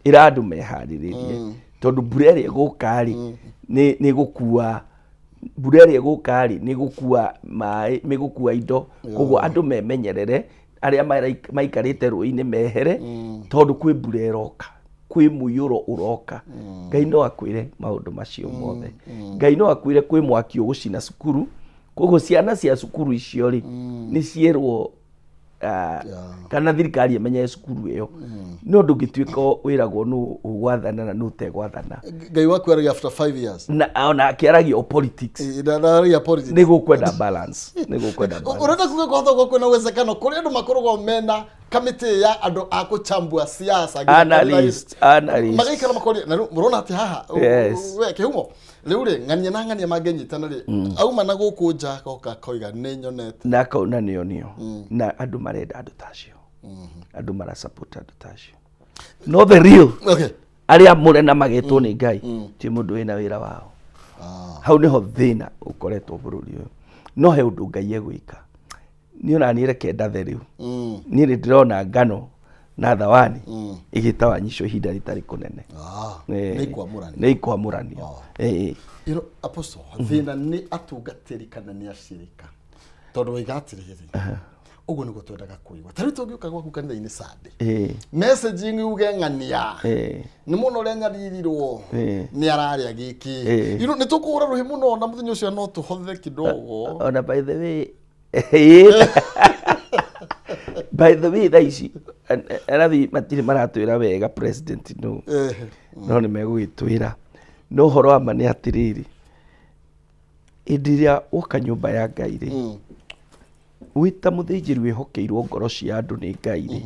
ĩra andũ meharĩrĩrie. Tondũ mbura ĩrĩa ĩgũka rĩ, nĩ ĩgũkua, mbura ĩrĩa ĩgũka rĩ, nĩ ĩgũkua maĩ, nĩ ĩgũkua indo. Koguo andũ memenyerere, arĩa maikarĩte rũĩ-inĩ mehere, tondũ kwĩ mbura ĩroka, kwĩ mũiyũro ũroka. Ngai no akwĩre maũndũ macio mothe. Ngai no akwĩre kwĩ mwaki ũgũcina cukuru, koguo ciana cia cukuru icio rĩ, nĩ cierwo kana thirikari ĩmenye cukuru ĩyo. No ndũngĩtuĩka wĩragwo nũ ũgwathana na nũ ũtegwathana. Ngai waku aragia after 5 years. Na ona akĩaragia o politics. Na aragia politics. Nĩ gũkwenda balance, nĩ gũkwenda balance. Ũrenda kuga kwahota gũkorwo kwĩna uwezekano kũrĩ andũ makoragwo mena kamĩtĩ ya andũ a kũchambua siasa nginya Analyst, analyst. Magaikara makoria na rĩu mũrona atĩ haha Yes. we kĩhumo rĩu rĩ, ng'ania na ng'ania mangĩnyitana rĩ, auma na gũkũ nja agoka akoiga nĩ nyonete. Na akauna nĩo nĩo na andũ marenda andũ ta acio, andũ marasupport andũ ta acio, no the real arĩa amũre na magetwo nĩ Ngai ti mũndũ wĩna wĩra wao. Hau nĩho thĩna ũkoretwo bũrũri ũyũ. No he ũndũ Ngai egwĩka. Niĩ ona niĩ reke ndathe rĩu. Niĩ nĩ ndĩrona ngano na thawani ĩgĩtawanyicwo ihinda rĩtarĩ kũnene. Nĩ ikwamũranio. Nĩ ikwamũranio. Apostle, thĩna nĩ atungatĩri kana nĩ acirika? Tondũ waiga atĩrĩrĩ, ũguo nĩguo twendaga kũigua. Ta rĩu tũngĩũka gwaku kanitha-inĩ Sunday, messaging uge ng'ania nĩ mũno ũrĩa nyaririrwo nĩ ararĩa gĩkĩ. Nĩ tũkũhũra rũhĩ mũno na mũthenya ũcio no tũhothe kidogo. Ona by the way thaa ici arathi matirĩ maratwĩra wega president no no nĩ megũgĩtwĩra. No ũhoro wa ma nĩ atĩrĩrĩ, hĩndĩ ĩrĩa woka nyũmba ya Ngai rĩ, wĩ ta mũthĩnjĩri wĩhokeirwo ngoro cia andũ nĩ Ngai rĩ,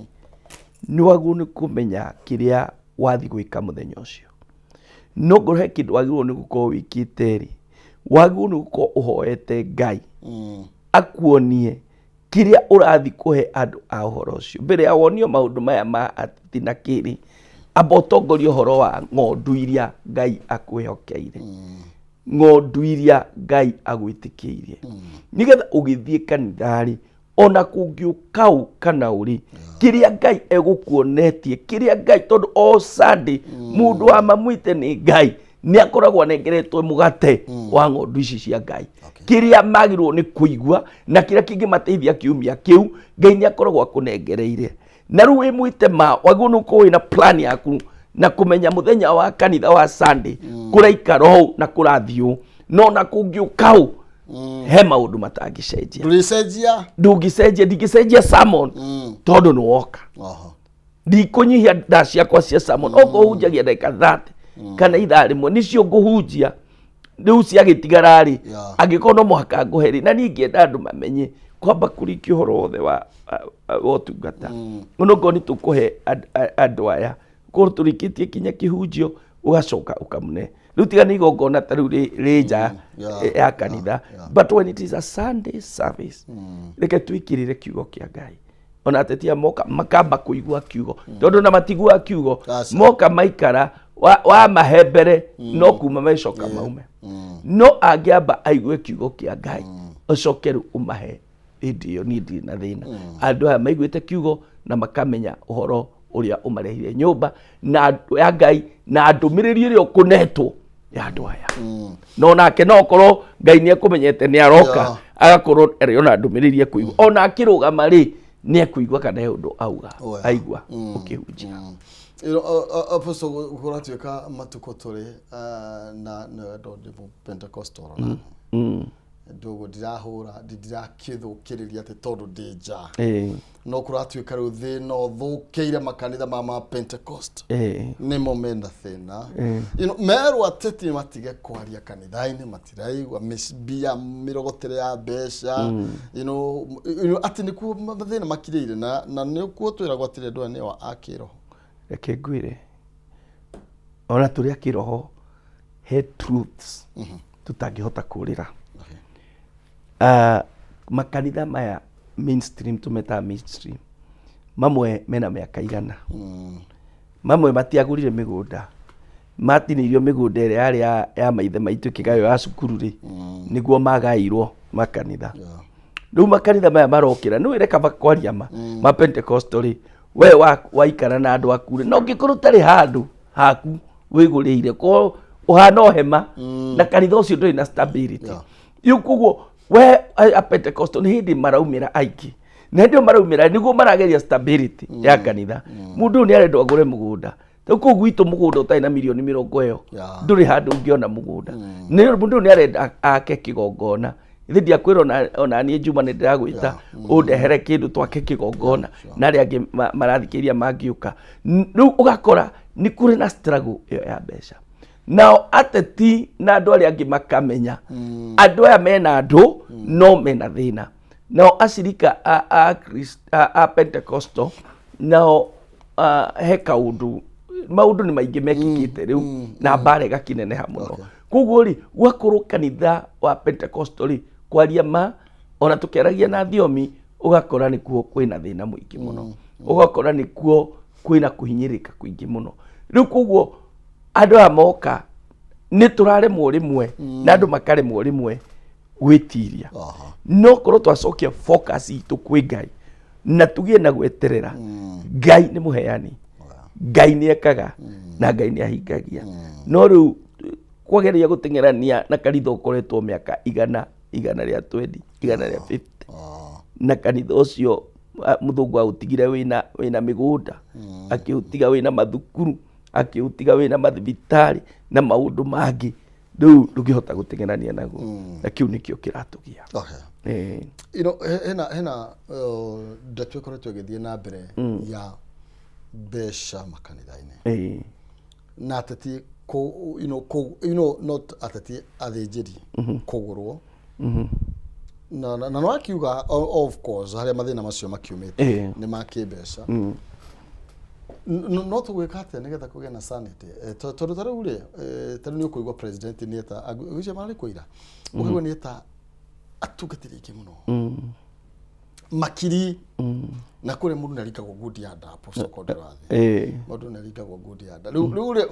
nĩ wagĩrĩirwo nĩ kũmenya kĩrĩa wathiĩ gwĩka mũthenya ũcio. No ngorwo he kĩndũ wagĩrĩirwo nĩ gũkorwo wĩkĩte rĩ, wagĩrĩirwo nĩ gũkorwo ũhoete Ngai akuonie kĩrĩa ũrathiĩ kũhe andũ a ũhoro ũcio. Mbere ya wonio maũndũ maya ma ateti na kĩrĩ, amba ũtongorie ũhoro wa ng'ondu iria Ngai akwĩhokeire, ng'ondu iria Ngai agwĩtĩkĩirie, nĩgetha ũgĩthiĩ kanitha rĩ, ona kũngĩũka ũ kana ũrĩ, kĩrĩa Ngai egũkuonetie, kĩrĩa Ngai, tondũ o Sunday mũndũ wa mamwĩte nĩ Ngai nĩ akoragwo anengeretwo mũgate wa ng'ondu ici cia Ngai, kĩrĩa magĩrĩirwo nĩ kũigua na kĩrĩa kĩngĩmateithia kiumia kĩu, Ngai nĩ akoragwo akũnengereire. Na rĩu wĩ mwĩte ma wagĩrĩirwo nĩ gũkorwo wĩna plan yaku na kũmenya mũthenya wa kanitha wa Sunday kũraikara ũũ na kũrathiĩ ũũ. No na kũngĩũka ũũ, he maũndũ matangĩcenjia. Ndũrĩcenjia. Ndũngĩcenjia, ndingĩcenjia sermon tondũ nĩ woka. Ndikũnyihia nda ciakwa cia sermon. Okorwo hunjagia ndagĩka 30 kana ithaa rĩmwe, nĩcio ngũhunjia. Rĩu ciagĩtigara rĩ, angĩkorwo no mũhaka ngũhe rĩ, na niĩ ingĩenda andũ mamenye kwamba kũrikia ũhoro wothe wa ũtungata. Onokorwo nĩ tũkũhe andũ aya, korwo tũrĩkĩtie kinya kĩhunjio, ũgacoka ũkamũne. Rĩu tiga nĩ igongona ta rĩu rĩ nja ya kanitha, but when it is a Sunday service, reke twĩkĩrĩre kiugo kĩa Ngai. Ona ateti aya moka makamba kũigua kiugo, tondũ na matiguaga kiugo. Aca. Moka maikara wamahe mbere no kuma mecoka maume. No angĩamba aigue kiugo kĩa Ngai, ũcoke rĩu ũmahe hĩndĩ ĩyo, niĩ ndirĩ na thĩna. Andũ aya maiguĩte kiugo na makamenya ũhoro ũrĩa ũmarehire nyũmba na ya Ngai na ndũmĩrĩri ĩrĩa ũkũnetwo ya andũ aya. No nake no korwo Ngai nĩ ekũmenyete nĩ aroka, agakorwo arĩ ona ndũmĩrĩri ekũigua, ona akĩrũgama rĩ, nĩ ekũigua kana he ũndũ auga aigua ũkĩhunjia. Apostle, kũratuĩka matukũ tũrĩ na nĩwe ndĩ mũ Pentecostal ona ndũgũ ndirahũra, ndirakĩthũkĩrĩria atĩ tondũ ndĩ nja, no kũratuĩka rĩu thĩna ũthũkĩire makanitha ma Pentecost nĩmo mena thĩna. Merwo ateti matige kwaria kanitha-inĩ, matiraigua mbia mĩrogotere ya mbeca, atĩ nĩkuo mathĩna makirĩire na nĩkuo twĩragwo atĩrĩ andũ aya nĩo a kĩroho. Reke ngwĩre, ona tũrĩ a kĩroho he truths tũtangĩhota kũrĩra. Makanitha maya mainstream, tũmetaga mainstream, mamwe mena mĩaka 100, mamwe matiagũrire mĩgũnda, matinĩirio mĩgũnda ĩrĩa yarĩ ya maithe maitũ ĩkĩgaywo ya cukuru rĩ, nĩguo magaĩirwo makanitha. Rĩu makanitha maya marokĩra, nĩ wĩre kaba kwaria ma Pentecostal rĩ, we waikara na andũ aku rĩ, na ũngĩkorwo ũtarĩ handũ haku. Wĩgũrĩire ko ũhana o hema na kanitha ũcio ndũrĩ na stability. Rĩu koguo we a Pentecostal nĩ hĩndĩ maraumĩra aingĩ, na hĩndĩ ĩyo maraumĩra nĩguo marageria stability ya kanitha. Mũndũ ũyũ nĩ arendwo agũre mũgũnda. Rĩu kũu gwitũ mũgũnda ũtarĩ na mirioni 20 ĩyo ndũrĩ handũ ũngĩona mũgũnda. Nĩ mũndũ ũyũ nĩ arenda ake kĩgongona. Ithe ndiakwĩra ona niĩ Juma nĩ ndĩragwĩta ũndehere kĩndũ twake kĩgongona na arĩa angĩ marathikĩrĩria mangĩũka. Rĩu ũgakora nĩ kũrĩ na struggle ĩyo ya mbeca, nao ateti na andũ arĩa angĩ makamenya andũ aya mena andũ no mena thĩna. Nao acirika a Pentecostal nao he kaũndũ, maũndũ nĩ maingĩ mekĩkĩte rĩu na mbara ĩgakĩneneha mũno. Koguo rĩ, gwakorwo kanitha wa Pentecostal rĩ, kwaria ma, ona tũkĩaragia na thiomi, ũgakora nĩkuo kwĩna thĩna mũingĩ mũno, ũgakora nĩkuo kwĩna kũhinyĩrĩka kũingĩ mũno. Rĩu koguo andũ aya moka nĩ tũraremwo rĩmwe na andũ makaremwo rĩmwe gwĩtiria. No korwo twacokia focus itũ kwĩ Ngai na tũgĩe na gweterera, Ngai nĩ mũheani, Ngai nĩ ekaga na Ngai nĩ ahingagia. No rĩu kwageria gũteng'erania na kanitha ũkoretwo mĩaka igana, 120, 150, na kanitha ũcio mũthũngũ aũtigire wĩna mĩgũnda, akĩũtiga wĩna mathukuru, akĩũtiga wĩna mathibitarĩ na maũndũ mangĩ. Rĩu ndũngĩhota gũteng'erania naguo, na kĩu nĩkĩo kĩratũgia. Hena ndeto ĩkoretwo ĩgĩthiĩ na mbere ya mbeca makanitha-inĩ na ateti kũ, you know, kũ, you know, not ateti, athĩnjĩri kũgũrwo na no akiuga of course harĩa mathĩna macio makiumĩte nĩ ma kĩmbeca. No tũgwĩka atĩa nĩgetha kũgĩe na sanity? Tondũ ta rĩu rĩ, ta rĩu nĩ ũkũigua president nĩ eta gwĩcia marĩ kũira ũkaigua nĩ eta atungatĩri aingĩ mũno, makiri, na kũrĩ mũndũ nĩ aringagwo ngundi ya nda. Apostle Konderathi, mũndũ nĩ aringagwo ngundi ya nda. Rĩu rĩ,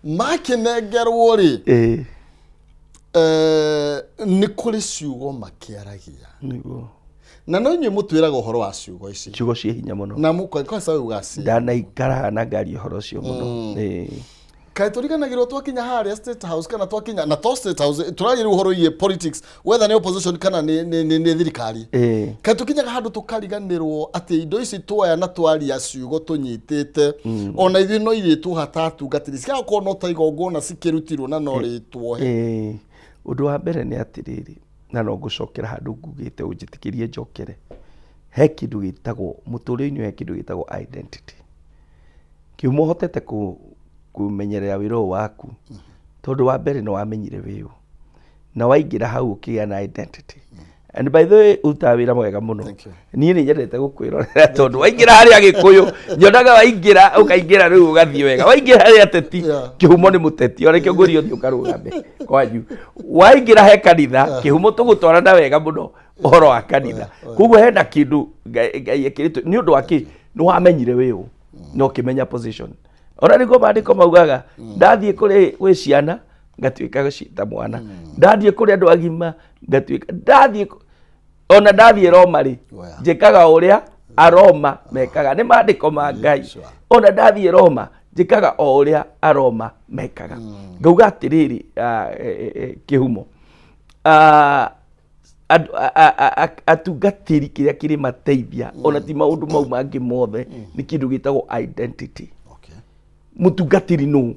makĩnengerwo rĩ, nĩ kũrĩ ciugo makĩaragia. Na no inyuĩ mũtwĩraga ũhoro wa ciugo ici. Ciugo ciĩ hinya mũno. Na mũkwaca uga ci Ndanaikara na ngari ũhoro ũcio mũno. Kaĩ tũriganagĩrwo twakinya harĩa State House kana twakinya na to State House, tũraria rĩu ũhoro iye politics, whether nĩ opposition kana nĩ thirikari. Kaĩ tũkinyaga handũ tũkariganĩrwo atĩ indo ici tuoya na twaria ciugo tũnyitĩte, ona ithuĩ no irĩtuoha ta atungatĩri, cigakorwo no ta igongona cikĩrutirwo na no rĩtuohe? Ũndũ wa mbere nĩ atĩrĩrĩ, na no ngũcokera handũ ngugĩte ũnjĩtĩkĩrie njokere, he kĩndũ gĩtagwo mũtũrĩre-inĩ, he kĩndũ gĩtagwo identity. Kĩumo ũhotete kũmenyerera wĩra ũyũ waku tondũ wa mbere nĩ wamenyire wĩ ũ na waingĩra hau ũkĩgĩa na identity. And by the way, ũrutaga wĩra mwega mũno. Thank you. Niĩ nĩ nyendete gũkwĩrorera tondũ waingĩra harĩa Gĩkũyũ nyonaga waingĩra ũkaingĩra rĩu ũgathiĩ wega, waingĩra harĩa ateti, kĩhumo nĩ mũteti, ona kĩo ngũria ũthiĩ ũkarũgame kwanyu. Waingĩra he kanitha, kĩhumo tũgũtwarana wega mũno ũhoro wa kanitha. Koguo hena kĩndũ Ngai ekĩrĩtwo nĩ ũndũ wa kĩ nĩ wamenyire wĩ ũ na ũkĩmenya position. Ona nĩguo maandĩko maugaga, ndathiĩ kũrĩ gwĩ ciana ngatuĩka ta mwana, ndathiĩ kũrĩ andũ agima ngatuĩka, ndathiĩ ona ndathiĩ Roma rĩ, njĩkaga ũrĩa Aroma mekaga. Nĩ maandĩko ma Ngai. Ona ndathiĩ Roma njĩkaga o ũrĩa Aroma mekaga. Ngauga atĩrĩrĩ, kĩhumo, atungatĩri kĩrĩa kĩrĩ mateithia, ona ti maũndũ mau mangĩ mothe, nĩ kĩndũ gĩtagwo identity. Mũtungatĩri nũ?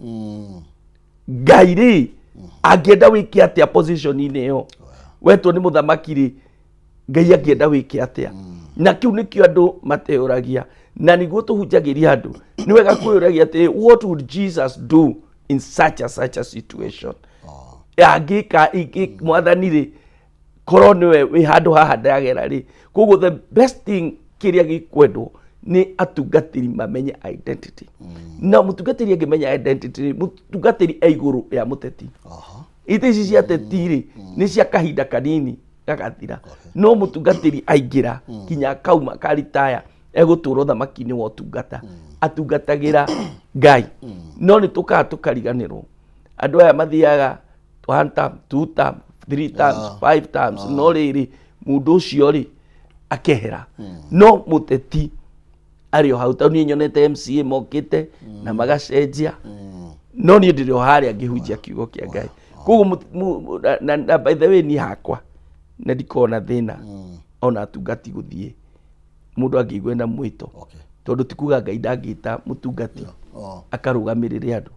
Ngai rĩ, angĩenda wĩke atĩa position-inĩ ĩyo wetwo nĩ mũthamaki rĩ, Ngai angĩenda wĩke atĩa? Na kĩu nĩkĩo andũ mateyũragia, na nĩguo tũhunjagĩria andũ. Nĩ wega kwĩyũragia atĩ, what would Jesus do in such a situation? Angĩka mwathani rĩ, korwo nĩwe wĩ handũ haha ndagera rĩ? Koguo the best thing kĩrĩa gĩkwendwo nĩ atungatĩri mamenye identity. Na mũtungatĩri angĩmenya identity rĩ, mũtungatĩri e igũrũ ya mũteti. Itĩ ici cia ateti rĩ, nĩ cia kahinda kanini gagathira, no mũtungatĩri aingĩra kinya akauma karitaya egũtũra ũthamaki-inĩ wa ũtungata, atungatagĩra Ngai. No nĩ tũkaga tũkariganĩrwo andũ aya mathiaga one term, two term, three terms, five terms, no rĩrĩ mũndũ ũcio rĩ akehera. No mũteti Arĩ o hau, tondũ niĩ nyonete MCA mokĩte na magacenjia, no niĩ ndĩrĩ o harĩa ngĩhunjia kiugo kĩa Ngai. Koguo na by the way, niĩ hakwa na ndikoragwo na thĩna ona atungati gũthiĩ, mũndũ angĩigua na mwĩto, tondũ ti kuga Ngai ndangĩta mũtungati akarũgamĩrĩre andũ.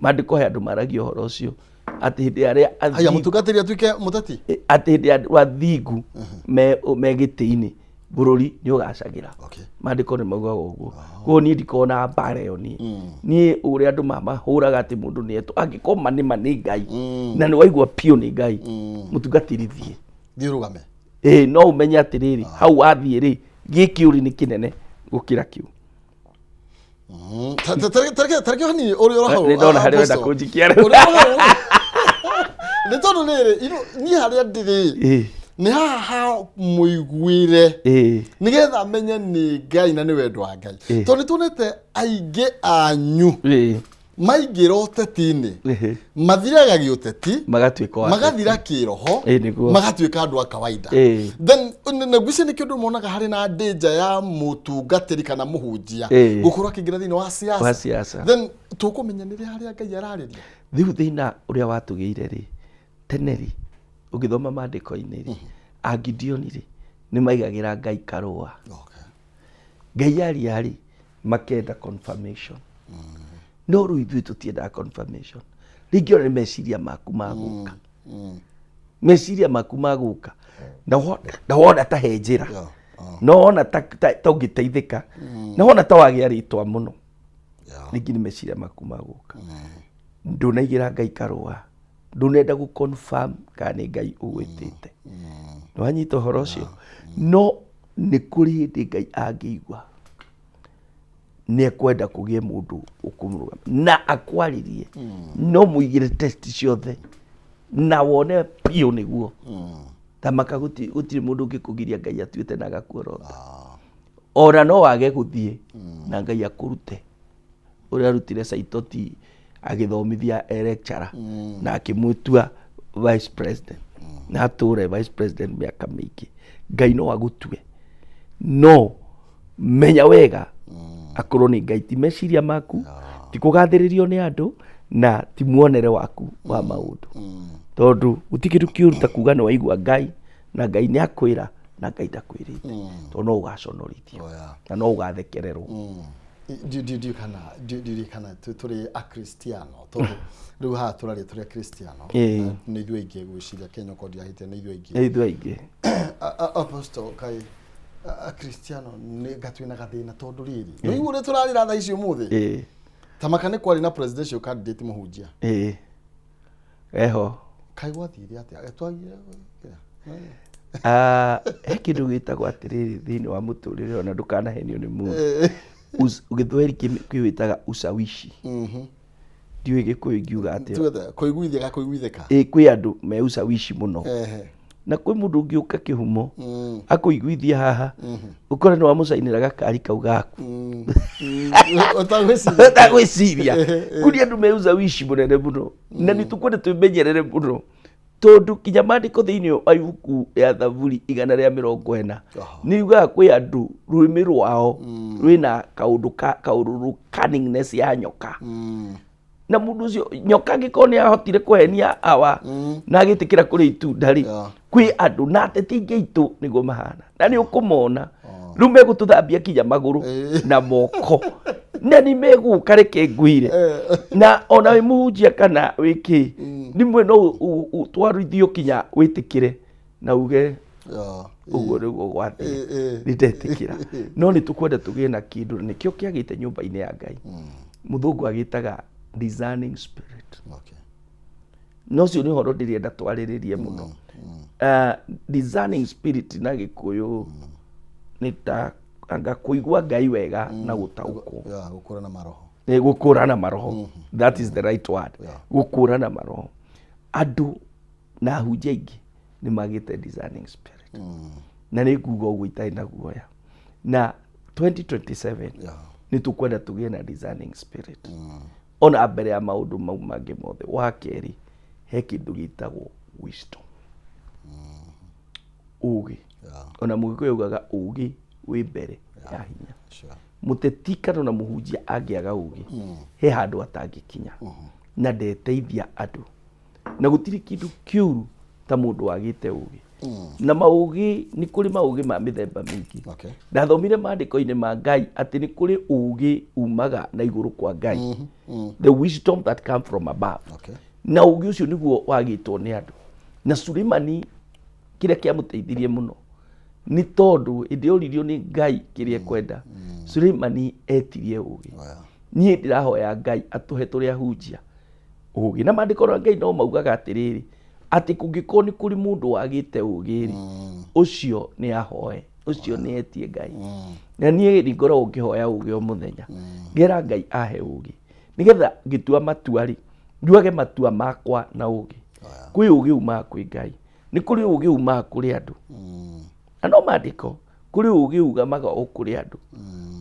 Maandĩko he andũ maragia ũhoro ũcio atĩ hĩndĩ arĩa Haya, mũtungatĩri atuĩke mũteti. Atĩ hĩndĩ ya andũ athingu me gĩtĩ-inĩ, bũrũri nĩ ũgacagĩra. Maandĩko nĩ maugaga ũguo. Koguo niĩ ndikoragwo na mbara ĩyo. Niĩ ũrĩa andũ mahũraga atĩ mũndũ nĩ etwo, angĩkorwo ma nĩ ma nĩ Ngai na nĩ waigua biũ nĩ Ngai, mũtungatĩri, thiĩ. Thiĩ ũrũgame. Ĩĩ, no ũmenye atĩrĩrĩ, hau wathiĩ rĩ, gĩkĩ ũrĩ nĩ kĩnene gũkĩra kĩu. Tareke hanini ũrĩ oro hau. Nĩ ndona harĩa ũrenda Apostle. kũnjikia rĩu. Ũrĩ oro hau. Nĩ tondũ rĩrĩ, niĩ harĩa ndĩrĩ nĩ haha ha mũiguĩre, nĩgetha menye nĩ Ngai na nĩ wendo wa Ngai, tondũ nĩ tuonete aingĩ anyu maingĩra ũteti-inĩ, mathiraga gĩũteti, magatuĩka wa magathira kĩroho, Ĩĩ, nĩguo. magatuĩka andũ a kawaida. Then na ngwĩciria nĩkĩo andũ monaga harĩ na danger ya mũtungatĩri kana mũhunjia gũkorwo akĩingĩra thĩinĩ wa siasa. Wa siasa. Then tũkũmenya nĩ rĩ harĩa Ngai ararĩria? Rĩu thĩna ũrĩa watũgĩire rĩ, tene rĩ, ũgĩthoma maandĩko-inĩ rĩ, Agideoni rĩ, nĩ maigagĩra Ngai karũa. Ngai aria rĩ, makenda confirmation. No rĩu ithuĩ tũtiendaga confirmation. Rĩngĩ ona nĩ meciria maku magũka, meciria maku magũka na wona ta he njĩra, no wona ta ũngĩteithĩka, na wona ta wagĩa rĩtwa mũno. Rĩngĩ nĩ meciria maku magũka, ndũnaigĩra Ngai karũa, ndũnenda gũ confirm kana nĩ Ngai ũgwĩtĩte. Nĩwanyita ũhoro ũcio? No nĩ kũrĩ hĩndĩ Ngai angĩigua nĩ ekwenda kũgĩe mũndũ ũkũmũrũgama na akwarĩrie, no mũigĩre test ciothe na wone biũ nĩguo tamaka. Gũtirĩ mũndũ ũngĩkũgiria Ngai atuĩte na agakuorota. Ona no wage gũthiĩ na Ngai akũrute ũrĩa arutire Saitoti agĩthomithia e lecturer na akĩmũtua vice president na atũre vice president mĩaka mĩingĩ. Ngai no agũtue, no menya wega akorwo nĩ Ngai, ti meciria maku, ti kũgathĩrĩrio nĩ andũ, na ti muonere waku wa maũndũ, tondũ gũtirĩ kĩndũ kĩũru ta kuga nĩ waigua Ngai na Ngai nĩ akwĩra na Ngai ndakwĩrĩte, tondũ no ũgaconorithio na no ũgathekererwo. Ndiũĩ kana tũrĩ akristiano, tondũ rĩu haha tũraria tũrĩ akristiano. Nĩ ithuĩ aingĩ gwĩciria Kenya, okorwo ndirahĩtia, nĩ ithuĩ aingĩ. Nĩ ithuĩ aingĩ. Apostle, kaĩ akristiano nĩ nga twĩna gathĩna, tondũ rĩrĩ, nĩ ũiguo ũrĩa tũrarĩra thaa ici ũmũthĩ? Tamaka nĩ kwarĩ na presidential candidate mũhunjia. Ĩĩ, eho. Kaĩ gwathire atĩa? Twagire Ah, he kĩndũ gĩtagwo atĩrĩrĩ thĩinĩ wa mũtũrĩre, ona ndũkanahenio nĩ mũndũ. Gĩthweri kĩwĩtaga ushawishi. Ndiũĩ Gĩkũyũ ingiuga atĩa. Tugethe kũiguithĩka, kũiguithĩka. Ĩ, kwĩ andũ me ushawishi mũno, na kwĩ mũndũ ũngĩũka kĩhumo akũiguithia haha, ũkore nĩ wamũcainĩra gakari kau gaku. Ũtagwĩciria. Ũtagwĩciria. Kũrĩ andũ me ushawishi mũnene mũno, na nĩ tũkwenda twĩmenyerere mũno, tondũ kinya maandĩko thĩinĩ wa ibuku rĩa Thaburi 140 nĩ yugaga kwĩ andũ rũrĩmĩ rwao rwĩna kaũndũ ka kaũrũrũ, cunningness ya nyoka. Na mũndũ ũcio nyoka angĩkorwo nĩ ahotire kũhenia awa na agĩtĩkĩra kũrĩa itunda rĩ, kwĩ andũ na ateti aingĩ aitũ nĩguo mahana, na nĩ ũkũmona rĩu megũtũthambia kinya magũrũ na moko, na nĩ megũka. Reke ngwĩre, na ona wĩ mũhunjia kana wĩ kĩ, rĩmwe no ũtwarithio kinya wĩtĩkĩre na uge ũguo nĩguo gwathiĩ. Nĩ ndetĩkĩra. No nĩ tũkwenda tũgĩe na kĩndũ, na nĩkĩo kĩagĩte nyũmba-inĩ ya Ngai. Mũthũngũ agĩtaga discerning spirit. No ũcio nĩ ũhoro ndĩrenda twarĩrĩrie mũno. Discerning spirit na Gĩkũyũ nĩ ta anga kũigua Ngai wega na gũtaũkwo. Yeah, gũkũra na maroho. Nĩ gũkũrana maroho, that is the right word. Gũkũrana maroho. Andũ na ahunjia aingĩ nĩ magĩte discerning spirit, na nĩ nguga ũguo itarĩ na guoya, na 2027 nĩ tũkwenda tũgĩe na discerning spirit ona mbere ya maũndũ mau mangĩ mothe. Wa kerĩ, he kĩndũ gĩtagwo wisdom, ũgĩ. Ona Mũgĩkũyũ augaga ũgĩ wĩ mbere ya hinya. Mũteti kana ona mũhunjia angĩaga ũgĩ, he handũ atangĩkinya na ndeteithia andũ. Na gũtirĩ kĩndũ kĩũru ta mũndũ wagĩte ũgĩ. Na maũgĩ, nĩ kũrĩ maũgĩ ma mĩthemba mĩingĩ. Ndathomire maandĩko-inĩ ma Ngai atĩ nĩ kũrĩ ũgĩ umaga na igũrũ kwa Ngai. The wisdom that come from above. Na ũgĩ ũcio nĩguo wagĩtwo nĩ andũ. Na Suleimani kĩrĩa kĩamũteithirie mũno nĩ tondũ hĩndĩ oririo nĩ Ngai kĩrĩa ekwenda, Suleimani etirie ũgĩ. Niĩ ndĩrahoya Ngai atũhe tũrĩ ahunjia ũgĩ. Na maandĩko ma Ngai no maugaga atĩrĩrĩ, atĩ kũngĩkorwo nĩ kũrĩ mũndũ wagĩte ũgĩ rĩ, ũcio nĩ ahoe, ũcio nĩ etie Ngai. Na niĩ nĩ ngoragwo ngĩhoya ũgĩ o mũthenya, ngera Ngai ahe ũgĩ nĩgetha ngĩtua matua rĩ, nduage matua makwa na ũgĩ. Kwĩ ũgĩ umaga kwĩ Ngai, nĩ kũrĩ ũgĩ umaga kũrĩ andũ, na no maandĩko kũrĩ ũgĩ ugamaga o kũrĩ andũ,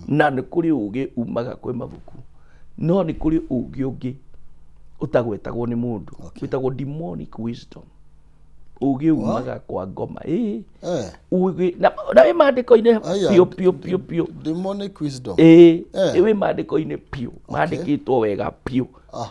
na nĩ kũrĩ ũgĩ umaga kwĩ mabuku, no nĩ kũrĩ ũgĩ ũngĩ ũtagwetagwo nĩ mũndũ, wĩtagwo demonic wisdom. Ũgĩ umaga kwa ngoma. Ĩĩ, ũgĩ na wĩ maandĩko-inĩ Aya, piũ piũ piũ piũ. Demonic wisdom. Ĩĩ, wĩ maandĩko-inĩ piũ, mandĩkĩtwo wega piũ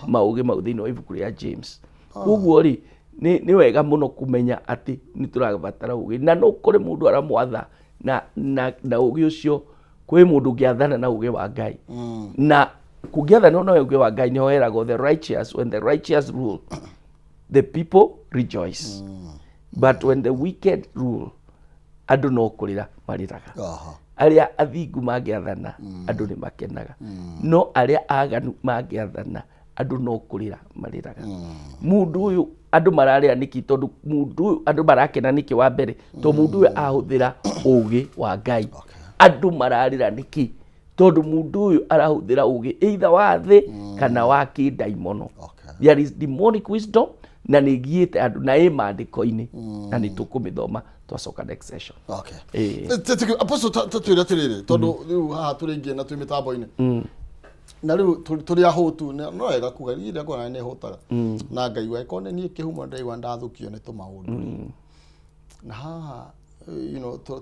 maũgĩ mau thĩinĩ wa ibuku rĩa James. Koguo rĩ, nĩ wega mũno kũmenya atĩ nĩ tũrabatara ũgĩ, na no kũrĩ mũndũ aramwatha na ũgĩ ũcio. Kwĩ mũndũ ũngĩathana na ũgĩ wa Ngai, na kũngĩathanwo na ũgĩ wa Ngai, nĩho heragwo the righteous, when the righteous rule, the people rejoice, but when the wicked rule, andũ no kũrĩra marĩraga. Arĩa athingu mangĩathana, andũ nĩ makenaga, no arĩa aganu mangĩathana, andũ no kũrĩra marĩraga. Mũndũ ũyũ andũ mararĩra nĩkĩ? Tondũ mũndũ ũyũ andũ marakena nĩkĩ? Wa mbere, tondũ mũndũ ũyũ ahũthĩra ũgĩ wa Ngai. Andũ mararĩra nĩkĩ? Tondũ mũndũ ũyũ arahũthĩra ũgĩ either wa thĩ kana wa kĩndaimono. There is demonic wisdom na nĩ ĩgiĩte andũ na ĩ maandĩko-inĩ, na nĩ tũkũmĩthoma twacoka next session. Apostle, tũtwĩre atĩrĩrĩ, tondũ rĩu haha tũrĩ na twĩ mĩtambo-inĩ na rĩu tũrĩ ahũtu, no wega kuga niĩ rĩrĩa nguona nĩ hũtaga na ngaigua ĩkorwo nĩ niĩ kĩhumo, ndaigua ndathũkio nĩ tũmaũndũ na haha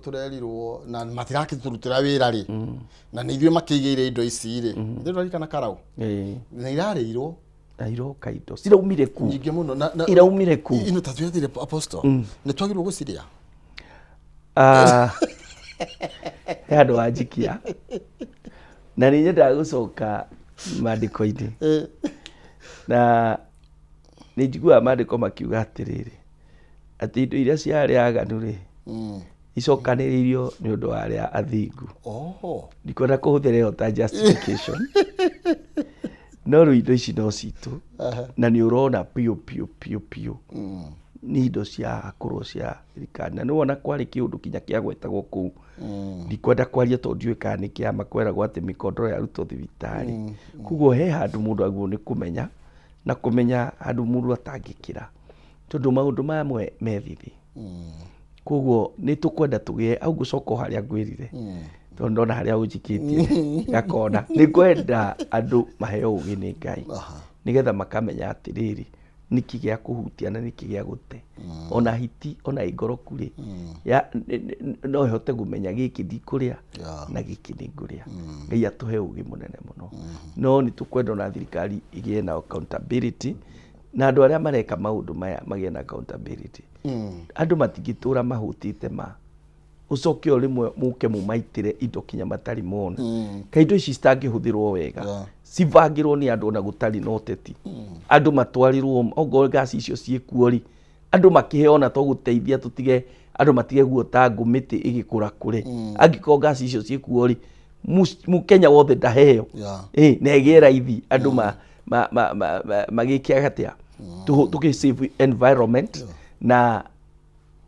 tũrerirwo na matirakĩtũrutĩra wĩra rĩ, na nĩ ithuĩ makĩigĩire indo ici rĩ, ithuĩ tũraririkana karau na irarĩirwo. Na iroka indo ciraumire ku? Nyingĩ mũno Iraumire ku? Ino ta twĩre apostle, nĩ twagĩrĩirwo gũcirĩa? Ah, he handũ wanjikia na nĩ nyendaga gũcoka maandĩko-inĩ, na nĩ njiguaga maandĩko makiuga atĩrĩrĩ, atĩ indo iria cia arĩa aganu rĩ, icokanĩrĩirio nĩ ũndũ wa arĩa athingu. Ndikwenda kũhũthĩra ĩyo ta justification, no rĩu indo ici no citũ, na nĩ ũrona piũ piũ piũ piũ nĩ indo cia kũrwo cia thirikari, na nĩ wona kwarĩ kĩũndũ kinya kĩagwetagwo kũu. Ndikwenda kwaria tondũ ndiũĩ kana nĩ kĩama, kweragwo atĩ mĩkondoro yarutwo thibitarĩ. Koguo he handũ mũndũ agĩrĩirwo nĩ kũmenya na kũmenya handũ mũndũ atangĩkĩra, tondũ maũndũ mamwe me thithi. Koguo nĩ tũkwenda tũgĩe au, ngũcoka o harĩa ngwĩrire, tondũ ndona harĩa ũnjikĩtie gakona. Nĩ ngwenda andũ maheo ũgĩ nĩ Ngai, nĩgetha makamenya atĩrĩrĩ, nĩkĩ gĩa kũhutia na nĩkĩ gĩa gũte. Ona hiti ona ĩngoroku rĩ, no ĩhote kũmenya gĩkĩ ndikũrĩa na gĩkĩ nĩ ngũrĩa. Ngai atũhe ũgĩ mũnene mũno. No nĩ tũkwenda ona thirikari ĩgĩe na accountability, na andũ arĩa mareka maũndũ maya magĩe na accountability. Andũ matingĩtũra mahũtĩte, ma ũcoke o rĩmwe mũke mũmaitĩre indo kinya matarĩ mona. Kaĩ indo ici citangĩhũthĩrwo wega, cibangĩrwo nĩ andũ ona gũtarĩ na ũteti, andũ matwarĩrwo ongorwo ngasi icio ciĩkuo rĩ, andũ makĩheo ona to gũteithia, tũtige andũ matige guota ngũ mĩtĩ ĩgĩkũra kũre. Angĩkorwo ngasi icio ciĩkuo rĩ, mũkenya wothe ndaheo, na ĩgĩe raithi, andũ magĩke atĩa, tũkĩ save environment na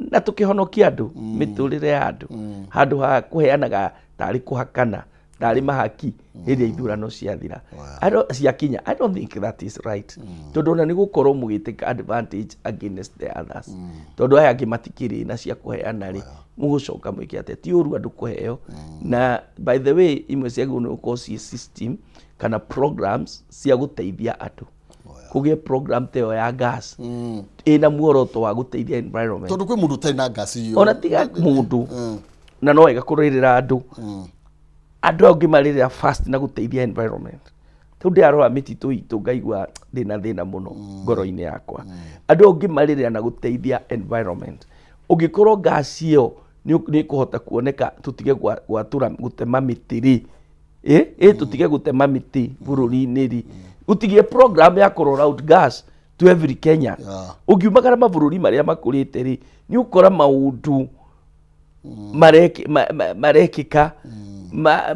tũkĩhonokia andũ, mĩtũrĩre ya andũ, handũ ha kũheanaga tarĩ kũhakana, tarĩ mahaki hĩndĩ ya ithurano ciathira. I don't- ciakinya. I don't think that is right, tondũ ona nĩ gũkorwo mũgĩtake advantage against the others, tondũ aya angĩ matikĩrĩ na cia kũheana rĩ, mũgũcoka mwĩke atĩa? Ti ũru andũ kũheo. Na by the way, imwe ciagĩrĩirwo nĩ gũkorwo ciĩ system kana programs cia gũteithia andũ. Kũgĩe program ta ĩyo ya gas ĩna muoroto wa gũteithia environment. Tondũ kwĩ mũndũ ũtarĩ na ngasi ĩyo. Ona tiga mũndũ, na no wega kũrĩrĩra andũ. Andũ aya ũngĩmarĩrĩra fast na gũteithia environment, tondũ ndĩrarora mĩtitũ itũ ngaigua ndĩna thĩna mũno ngoro-inĩ yakwa. Andũ aya ũngĩmarĩrĩra na gũteithia environment, ũngĩkorwo gas ĩyo nĩ ĩkũhota kuoneka, tũtige gwatũra gũtema mĩtĩ rĩ, ĩ tũtige gũtema mĩtĩ bũrũri-inĩ rĩ, gũtigĩe program ya kũ roll out gas to every Kenya. Ũngiumagara mabũrũri marĩa makũrĩte rĩ, nĩ ũkora maũndũ marekĩka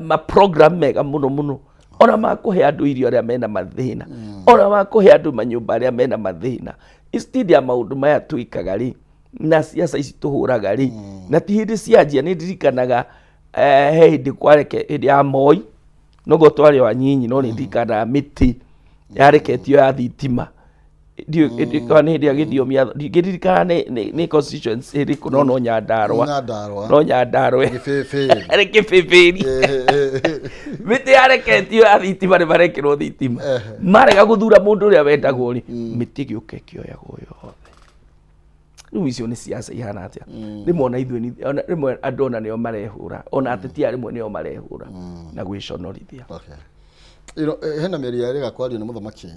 ma program mega mũno mũno, ona makũhe andũ irio arĩa mena mathĩna, ona makũhe andũ manyũmba arĩa mena mathĩna. Instead ya maũndũ maya twĩkaga rĩ, na ciaca ici tũhũraga rĩ, na ti hĩndĩ cianjia. Nĩ ndirikanaga he hĩndĩ kwareke hĩndĩ ya Moi, noguo twarĩ o anyinyi, no nĩ ndirikanaga mĩtĩ yareketio ya thitima. Ndiũĩ kana nĩ hĩndĩ ya gĩthiomi ndingĩririkana nĩ constituency ĩrĩkũ, no Nyandarũa. Nyandarũa. No Nyandarũa. Gĩbĩbĩri. Arĩ kĩbĩbĩri. Mĩtĩ yareketio ya thitima, nĩ marekĩrwo thitima. Marega gũthura mũndũ ũrĩa wendagwo rĩ, mĩtĩ ĩgĩũka ĩkĩoyagwo yothe. Rĩu icio nĩ ciaca ihana atĩa? Rĩmwe ona ithuĩ rĩmwe andũ ona nĩo marehũra, ona ateti aya rĩmwe nĩo marehũra na gwĩconorithia. Okay. Hena mĩario yarĩga kwario nĩ mũthamaki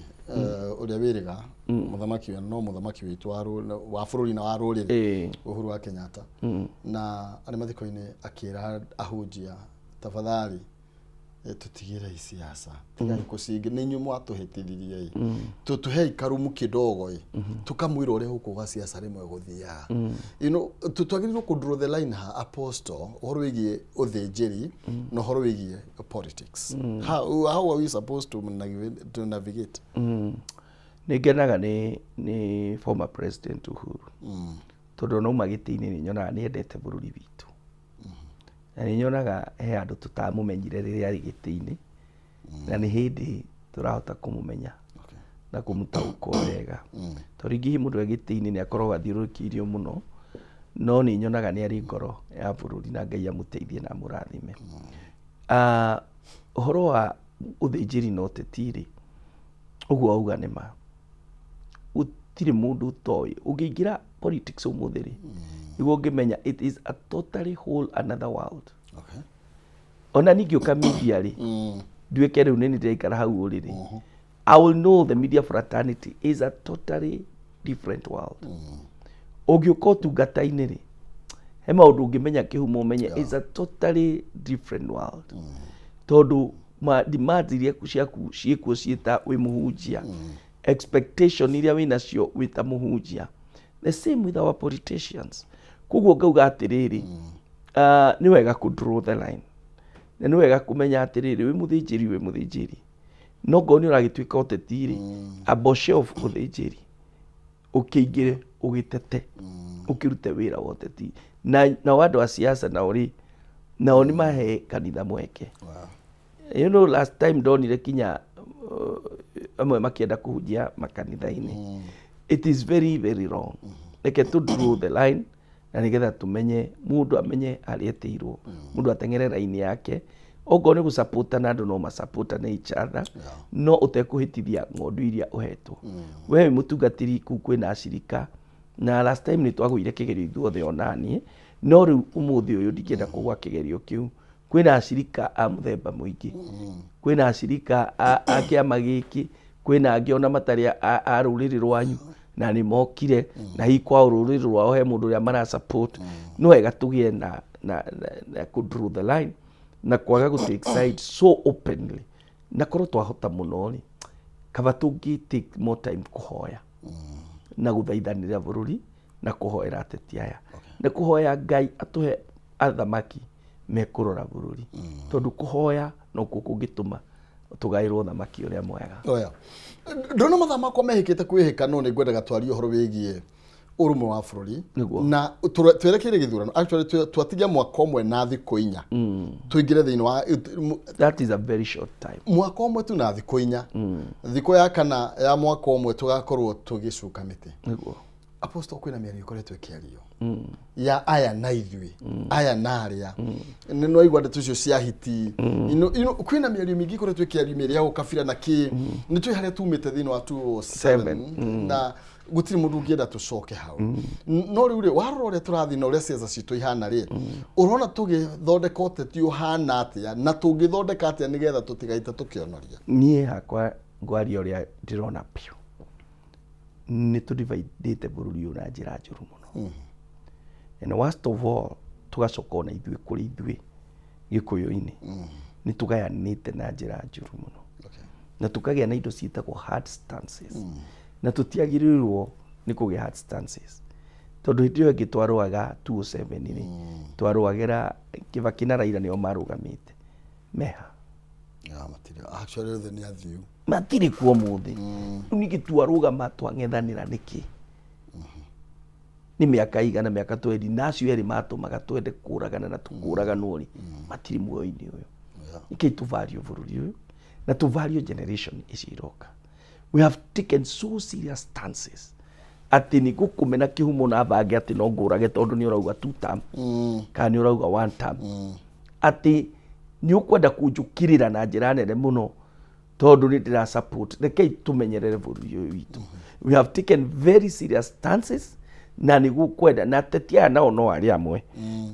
ũrĩa wĩrĩga mũthamaki ũyũ, no mũthamaki witũ wa bũrũri na wa rũrĩrĩ, Uhuru wa Kenyatta, na arĩ mathiko-inĩ akĩra ahunjia, tafadhali tũtigĩrei siasa, tigai kũcingi, nĩ inyuĩ mwatũhĩtithirie ĩ, tũtũhei karumu kidogo ĩ, tũkamwĩra ũrĩa gũkũ gwa siasa rĩmwe gũthiaga. Twagĩrĩirwo kũ draw the line ha, apostle, ũhoro wĩgiĩ ũthĩnjĩri na ũhoro wĩgiĩ politics? How are we supposed to navigate? Nĩ ngenaga nĩ former President Uhuru, tondũ ona auma gĩtĩ-inĩ nĩ nyonaga nĩ endete bũrũri witũ, na nĩ nyonaga he andũ tũtamũmenyire rĩrĩa arĩ gĩtĩ-inĩ, na nĩ hĩndĩ tũrahota kũmũmenya na kũmũtaũkwo wega, tondũ rĩngĩ hihi mũndũ e gĩtĩ-inĩ nĩ akoragwo athiũrũrũkĩirio mũno, no nĩ nyonaga nĩ arĩ ngoro ya bũrũri, na Ngai amũteithie na amũrathime. Ah, ũhoro wa ũthĩnjĩri na ũteti rĩ, ũguo wauga nĩ ma, gũtirĩ mũndũ ũtoĩ. Ũngĩingĩra politics ũmũthĩ rĩ, nĩguo ũngĩmenya it is a totally whole another world. Ona ningĩ ũka media rĩ, nduĩke rĩu nĩ ndĩraikara hau ũrĩrĩ, I will know the media fraternity is a totally different world. Ũngĩũka ũtungata-inĩ rĩ, he maũndũ ũngĩmenya kĩhumo ũmenye is a totally different world, tondũ ma demands iria ciaku ciĩkuo ciĩta wĩ mũhunjia, expectation iria wĩ nacio wĩ ta mũhunjia, the same with our politicians. Koguo ngauga atĩrĩrĩ, nĩ wega kũ draw the line, na nĩ wega kũmenya atĩrĩrĩ, wĩ mũthĩnjĩri, wĩ mũthĩnjĩri, no ngorwo nĩ ũragĩtuĩka ũteti rĩ, amba shelf ũthĩnjĩri, ũkĩingĩre ũgĩtete, ũkĩrute wĩra wa ũteti. Na nao andũ a siasa nao rĩ, nao nĩ mahe kanitha mweke. Last time ndonire kinya amwe makĩenda kũhunjia makanitha-inĩ. It is very very wrong. Reke tũ draw the line, na nĩgetha tũmenye, mũndũ amenye harĩa etĩirwo, mũndũ ateng'ere raini yake. Okorwo nĩ gũsupportana, andũ no masupportane each other, no ũtekũhĩtithia ng'ondu iria ũhetwo. We wĩ mũtungatĩri kũu kwĩna acirika, na last time nĩ twagũire kĩgerio ithuothe, onaniĩ, no rĩu ũmũthĩ ũyũ ndingĩenda kũgwa kĩgerio kĩu. Kwĩna acirika a mũthemba mũingĩ, kwĩna acirika a kĩama gĩkĩ, kwĩna angĩ ona matarĩ a rũrĩrĩ rwanyu na nĩ mokire, na hihi kwao rũrĩrĩ rwao he mũndũ ũrĩa mara support. No wega tũgĩe na kũ draw the line na kwaga gũ take side so openly, na korwo twahota mũno rĩ, kaba tũngĩ take more time kũhoya na gũthaithanĩra bũrũri na kũhoera ateti aya na kũhoya Ngai atũhe athamaki mekũrora bũrũri, tondũ kũhoya nokuo kũngĩtũma tũgaĩrwo thamaki ũrĩa mwega. Oya, ndona mathaa makwa mehĩkĩte kwĩhĩka, no nĩ ngwendaga twarie ũhoro wĩgiĩ ũrũmwe wa bũrũri. Na twerekeire gĩthurano. Actually twatigia mwaka ũmwe na thikũ 4 tũingĩre thĩinĩ wa That is a very short time. Mwaka ũmwe tu na thikũ 4. Thikũ ya kana ya mwaka ũmwe tũgakorwo tũgĩcuka mĩtĩ. Apostle, kwĩna mĩario ĩkoretwo ĩkĩario ya aya na ithuĩ, aya na arĩa, nĩ nwaigua ndeto icio cia hiti. Kwĩna mĩario mĩingĩ ĩkoretwo ĩkĩario, mĩario ya ũkabira na kĩ. Nĩ tũĩ harĩa tumĩte thĩinĩ wa 207 na Gũtirĩ mũndũ ũngĩenda tũcoke hau. No rĩu rĩ, warora ũrĩa tũrathiĩ na ũrĩa ciaca citũ ihana rĩ, ũrona tũgĩthondeka ũteti ũhana atĩa, na tũngĩthondeka atĩa nĩgetha tũtigaite tũkĩonoria? Niĩ hakwa ngwaria ũrĩa ndĩrona biũ, nĩ tũdividĩte bũrũri ũyũ na njĩra njũru mũno. And worst of all, tũgacoka ona ithuĩ kũrĩ ithuĩ gĩkũyũ-inĩ nĩ tũgayanĩte na njĩra njũru mũno, na tũkagĩa na indo ciĩtagwo hard stances, na tũtiagĩrĩirwo nĩ kũgĩa hard stances, tondũ hĩndĩ ĩyo ĩngĩ twarũaga 2007 rĩ, twarũagĩra Kibaki na Raila, nĩo marũgamĩte meha. Yeah, matirĩ, actually othe nĩ athiu. Matirĩ kuo mũthĩ. Rĩu ningĩ twarũgama twang'ethanĩra nĩkĩ? Nĩ mĩaka igana, mĩaka 20, na acio erĩ matũmaga twende kũragana na tũkũraganwo rĩ, matirĩ muoyo-inĩ ũyũ. Nĩkĩ tũvario bũrũri ũyũ na tũvario generation ici iroka? We have taken so serious stances atĩ nĩ ngũkũmena kĩhumo na bange atĩ no ngũrage tondũ nĩ ũrauga two term kana nĩ ũrauga one term, atĩ nĩ ũkwenda kũnjũkĩrĩra na njĩra nene mũno tondũ nĩ ndĩra support. Rekei tũmenyerere bũrũri ũyũ witũ. We have taken very serious stances na nĩ gũkwenda na ateti aya nao no arĩa amwe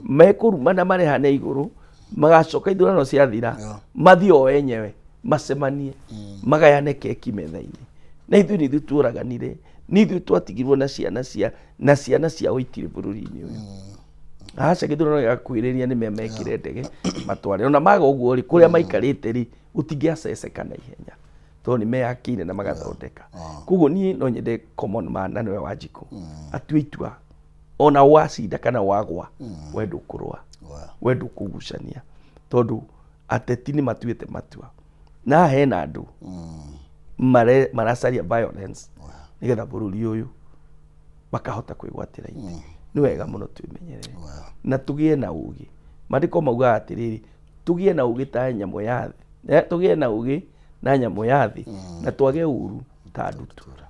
mekũrumana marehane igũrũ, magacoka ithurano ciathira mathiĩ o enyewe macemanie magayane keki metha-inĩ, na ithuĩ nĩ ithuĩ tuoraganire, nĩ ithuĩ twatigirwo na ciana cia na ciana ciao itirĩ bũrũri-inĩ ũyũ. Aca, gĩthurano gĩgakuhĩrĩria nĩ mekĩre ndege matware. Ona maga ũguo rĩ, kũrĩa maikarĩte rĩ, gũtingĩaceceka na ihenya tondũ nĩ meyakĩire na magathondeka. Koguo niĩ no nyende common man, na nĩwe Wanjikũ, atue itua, ona wacinda kana wagwa, we ndũkũrũa, we ndũkũgucania, tondũ ateti nĩ matuĩte matua na hena andũ maracaria violence nĩgetha bũrũri ũyũ makahota kwĩgwatĩra itĩ. Nĩ wega mũno twĩmenyerere na tũgĩe na ũgĩ. Maandĩko maugaga atĩrĩrĩ, tũgĩe na ũgĩ ta nyamũ ya thĩ, tũgĩe na ũgĩ na nyamũ ya thĩ na twage ũru ta ndutura.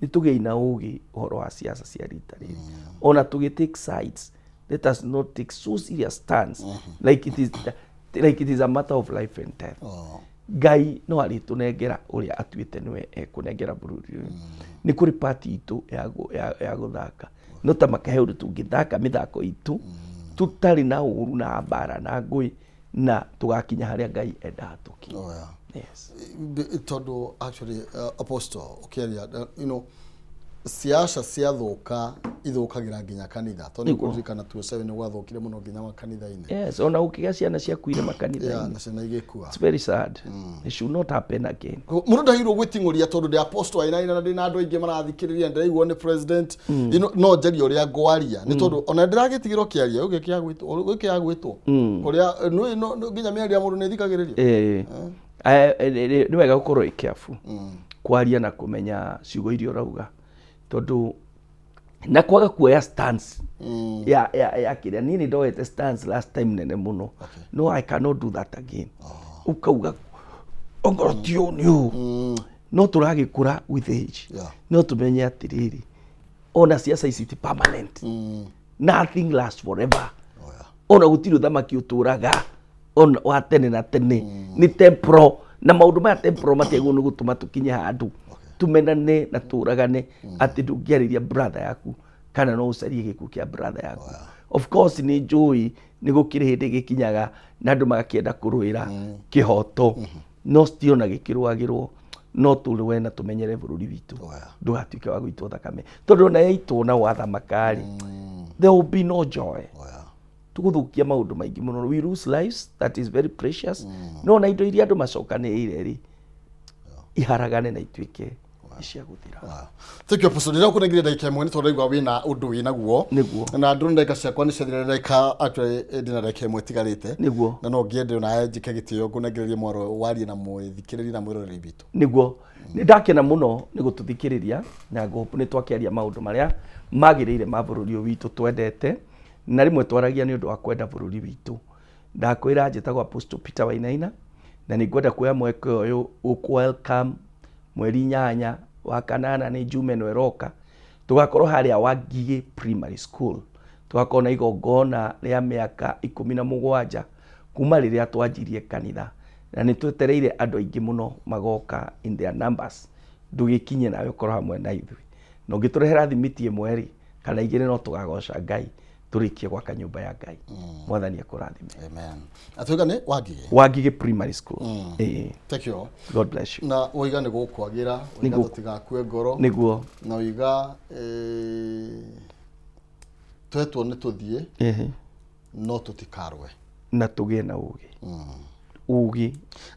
Nĩ tũgĩe na ũgĩ ũhoro wa siasa cia rita rĩrĩ. Ona tũgĩ take sides, let us not take so serious stance like it is a matter of life and death. Ngai no arĩtũnengera ũrĩa atuĩte nĩwe ekũnengera bũrũri ũyũ. Nĩ kũrĩ pati itũ ya gũthaka, no ta makahe ũndũ tũngĩthaka mĩthako itũ tũtarĩ na ũru na mbara na ngũĩ, na tũgakinya harĩa Ngai endaga tũkinye. Yes. Tondũ actually, apostle, ũkĩaria, siasa ciathũka ithũkagĩra nginya kanitha, tondũ nĩkũririkana 2007 nĩ gwathũkire mũno nginya makanitha-inĩ. Yes, ona ũkĩgĩa ciana ciakuire makanitha-inĩ. Na ciana igĩkua. It's very sad. It should not happen again. Mũndũ ndagĩrĩirwo gwĩting'ũria tondũ ndĩ apostle ainaina na ndĩna andũ aingĩ marathikĩrĩria, ndĩraigua nĩ president. No njarie ũrĩa ngwaria, nĩ tondũ ona ndĩragĩtigĩrwo kĩaria gĩkĩ gĩa gwĩtwo kũrĩa nginya mĩario ya mũndũ nĩ ĩthikagĩrĩrio. Nĩ wega gũkorwo ĩ careful kwaria na kũmenya ciugo iria ũrauga, tondũ na kwaga kuoya stance ya kĩrĩa. Niĩ nĩ ndoete stance last time nene mũno. No, I cannot do that again. Ukauga ongorwo ti ũũ nĩ ũũ. No tũragĩkũra with age. No tũmenye atĩrĩrĩ, ona ciaca ici ti permanent. Nothing lasts forever. Ona gũtirĩ ũthamaki ũtũraga ona wa tene na tene. Nĩ temporal, na maũndũ maya temporal matiagĩrĩirwo nĩ gũtũma tũkinye handũ tumenane na tũragane, atĩ ndũngĩarĩria brother yaku kana no ũcarie gĩkuũ kĩa brother yaku. Of course nĩ njũĩ nĩ gũkĩrĩ hĩndĩ gĩkinyaga na andũ magakĩenda kũrũĩra kĩhoto, no still ona gĩkĩrũagĩrwo, no tũrũe na tũmenyere bũrũri witũ ndũgatuĩke wa gũitwo thakame, tondũ ona yaitwo na wathamaka-rĩ, there will be no joy. Tũgũthũkia maũndũ maingĩ mũno. We lose lives that is very precious, no na indo iria andũ macokanĩrĩire rĩ, iharagane na ituĩke cia gũthira. Wow. Thank you, Apostle. Ndĩrakũnengire ndagĩka ĩmwe nĩ tondũ ndaigua wĩna ũndũ wĩ naguo. Na ndũrona ndagĩka ciakwa nĩ ciathira, ndagĩka, actually ndĩna ndagĩka ĩmwe ĩtigarĩte. Na no ngĩende ona njĩke gĩtĩo ngũnengererie mwaro warie na mwĩthikĩrĩria na mwĩroreri witũ. Nĩguo, nĩ ndakena mũno nĩ gũtũthikĩrĩria, na ngũhope nĩ twakĩaria maũndũ marĩa magĩrĩire ma bũrũri ũyũ witũ twendete, na rĩmwe twaragia nĩ ũndũ wa kwenda bũrũri witũ. Ndakwĩra njĩtagwo Apostle Peter Wainaina, na nĩ ngwenda kuoya mweke ũyũ gũkũ welcome 8/8, nĩ njume ĩno ĩroka, tũgakorwo harĩa Wangigĩ Primary School. Tũgakorwo na igongona rĩa mĩaka 17 kuma rĩrĩa twanjirie kanitha, na nĩ twetereire andũ aingĩ mũno magoka in their numbers. Ndũgĩkinye nawe ũkorwo hamwe na ithuĩ. Na ũngĩtũrehera thimiti ĩmwe rĩ, kana igĩrĩ, no tũgagoca Ngai tũrĩkie gwaka nyũmba ya Ngai. Mwathani akũrathime. Amen. Atuiga nĩ Wangigĩ. Wangigĩ Primary School. Ĩĩ. Thank you. God bless you. Na woiga nĩ gũkwagĩra, woiga tũtigakue ngoro. Nĩguo. Na woiga twetwo nĩ tũthiĩ no tũtikarũe. Na tũgĩe na ũgĩ. Ũgĩ.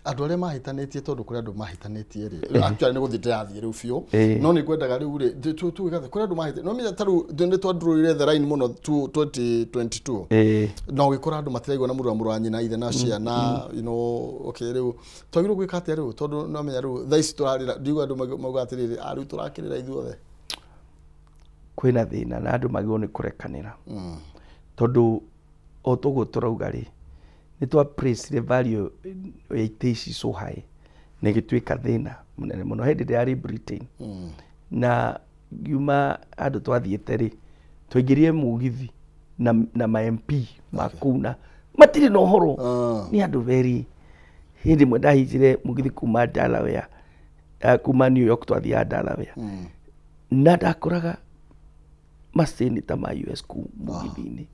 Andũ arĩa mahĩtanĩtie, tondũ kũrĩ andũ mahĩtanĩtie rĩ, actually nĩ gũthiĩ ndĩrathiĩ rĩu biũ, no nĩ ngwendaga rĩu rĩ tuge kũrĩ andũ mahĩtanĩtie, no menya ta rĩu nĩ twadrowire the line mũno 2022, na ũgĩkora andũ matiraigua na mũrũ wa mũrũ wa nyina, ithe na ciana, okay, rĩu twagĩrĩirwo gwĩka atĩa rĩu, tondũ no menya rĩu thaa ici tũrarĩra, ndigua andũ mauga atĩrĩrĩ, a rĩu tũrakĩrĩra ithuothe. Kwĩna thĩna na andũ magĩrĩirwo nĩ kũrekanĩra, tondũ o toguo tũrauga rĩ, nĩ twa place value ya itĩ ici so high na ĩgĩtuĩka thĩna mũnene mũno. Hĩndĩ ĩrĩa yarĩ Britain na ngiuma handũ twathiĩte rĩ, twaingĩrire mũgithi na ma MP ma kũu na matirĩ na ũhoro, nĩ andũ very. Hĩndĩ ĩmwe ndahincire mũgithi kuma Delaware, kuma New York twathiaga Delaware, na ndakoraga maseneta ma US kũu mũgithi-inĩ.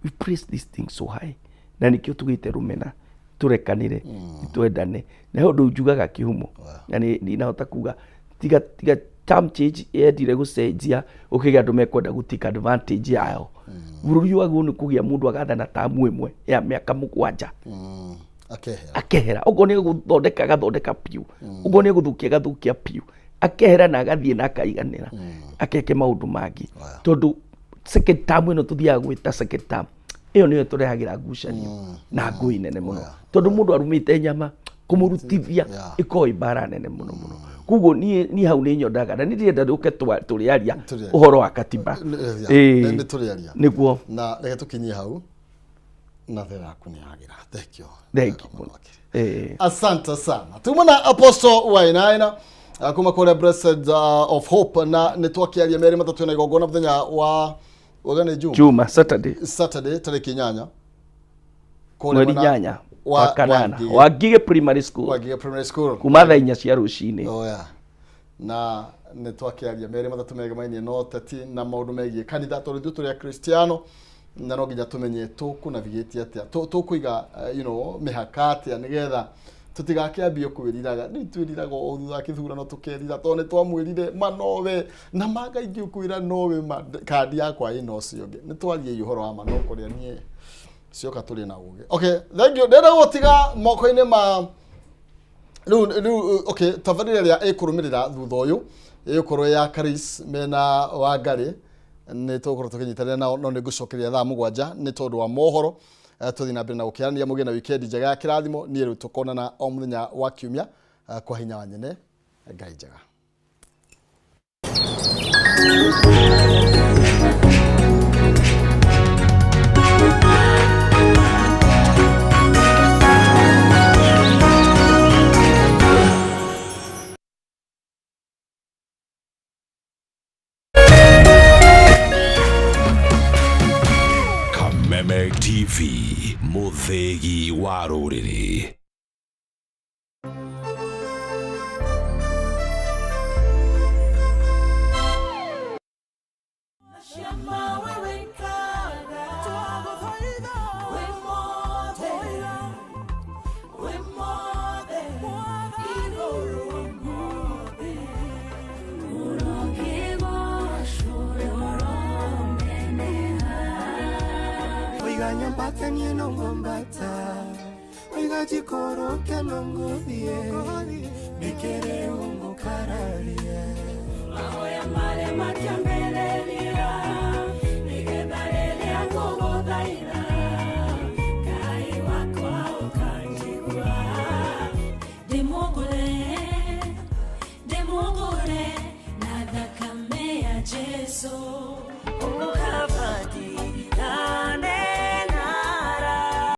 We place this thing so high na nĩkĩo tugĩte rũmena, tũrekanĩre, twendane. Na he ũndũ njugaga kĩhumo na ndinahota kuga tiga tiga term change yendire gũcenjia, ũkĩgĩa andũ mekwenda gũ take advantage yayo. Bũrũri wagĩrĩirwo nĩ kũgĩa mũndũ agathana tamu ĩmwe ya mĩaka 7, akehera, akehera. Okorwo nĩ gũthondeka agathondeka biũ, okorwo nĩ gũthũkia agathũkia biũ, akehera na agathiĩ na akaiganĩra, akeke maũndũ mangĩ, tondũ second term ĩno tũthiaga gwĩta second term ĩyo nĩyo tũrehagĩra ngucanio na ngũi nene mũno, tondũ mũndũ arumĩte nyama kũmũrutithia ĩkoragwo ĩ mbara nene mũno mũno. Koguo niĩ hau nĩ nyondaga na nĩ ndĩrenda rũke tũrĩaria Tũrĩaria. ũhoro wa katiba. Nĩ tũrĩaria. Nĩguo. Na reke tũkinyie hau na thera yaku nĩ yagĩra. Thank you. Thank you mũno. Asante sana. Tuma na Apostle Wainaina kuma kũrĩa Blessed of Hope, na nĩ twakĩaria merĩ matatũ na igongona mũthenya wa waga nĩ Juma. Juma, Saturday. Saturday tarĩki 8 kũrĩa mweri mwena 8 wa kanana, Wangigĩ. Wangigĩ Primary School. Wangigĩ Primary School. Kuma thaa 4 cia rũcinĩ. Oh, yeah. Na nĩ twakĩaria merĩ matatũ megemainie na ũteti na maũndũ megiĩ kanitha, tondũ ithuĩ tũrĩ akristiano na no nginya tũmenye tũkũnavigate atĩa, tũkũiga mĩhaka atĩa nĩgetha tũtigakĩambie kwĩriraga. Rĩu twĩriraga o thutha wa kĩthurano, tũkerira tondũ nĩ twamwĩrire ma nowe na ma Ngai ngĩũkwĩra nowe ma kandi yakwa ĩna ũcio ũngĩ. Nĩ twariei ũhoro wa ma no kũrĩa niĩ cioka tũrĩ na ũgĩ. Okay, thank you. Ndĩrenda gũtiga moko-inĩ ma rĩu okay, tabarĩra ĩrĩa ĩkũrũmĩrĩra thutha ũyũ ĩgũkorwo ya Karis mena Wangarĩ, nĩ tũgũkorwo tũkĩnyitanĩra nao, no nĩ ngũcokeria thaa 7 nĩ tondũ wa mohoro. Tũthiĩ na mbere na gũkĩaranĩria. Mũgĩe na wikendi njega ya kĩrathimo. Niĩ rĩu tũkonana o mũthenya wa kiumia, kwa hinya wa nyene Ngai njega. Kameme TV, mũthĩgi wa rũrĩrĩ. Shama wewe nkaga we mothe, we mothe igũrũ mothe. Oiga nyambate niĩ no ngwambata, oiga njikũrũke no ngũthiĩ, nĩkĩrĩ ũngũkararia? Mahoya marĩa matiambĩrĩria nĩgetha rĩrĩa ngũgũthaitha Ngai wakwa ũkanjigua. Ndĩmũgũre, ndĩmũgũre na thakame ya Jesu.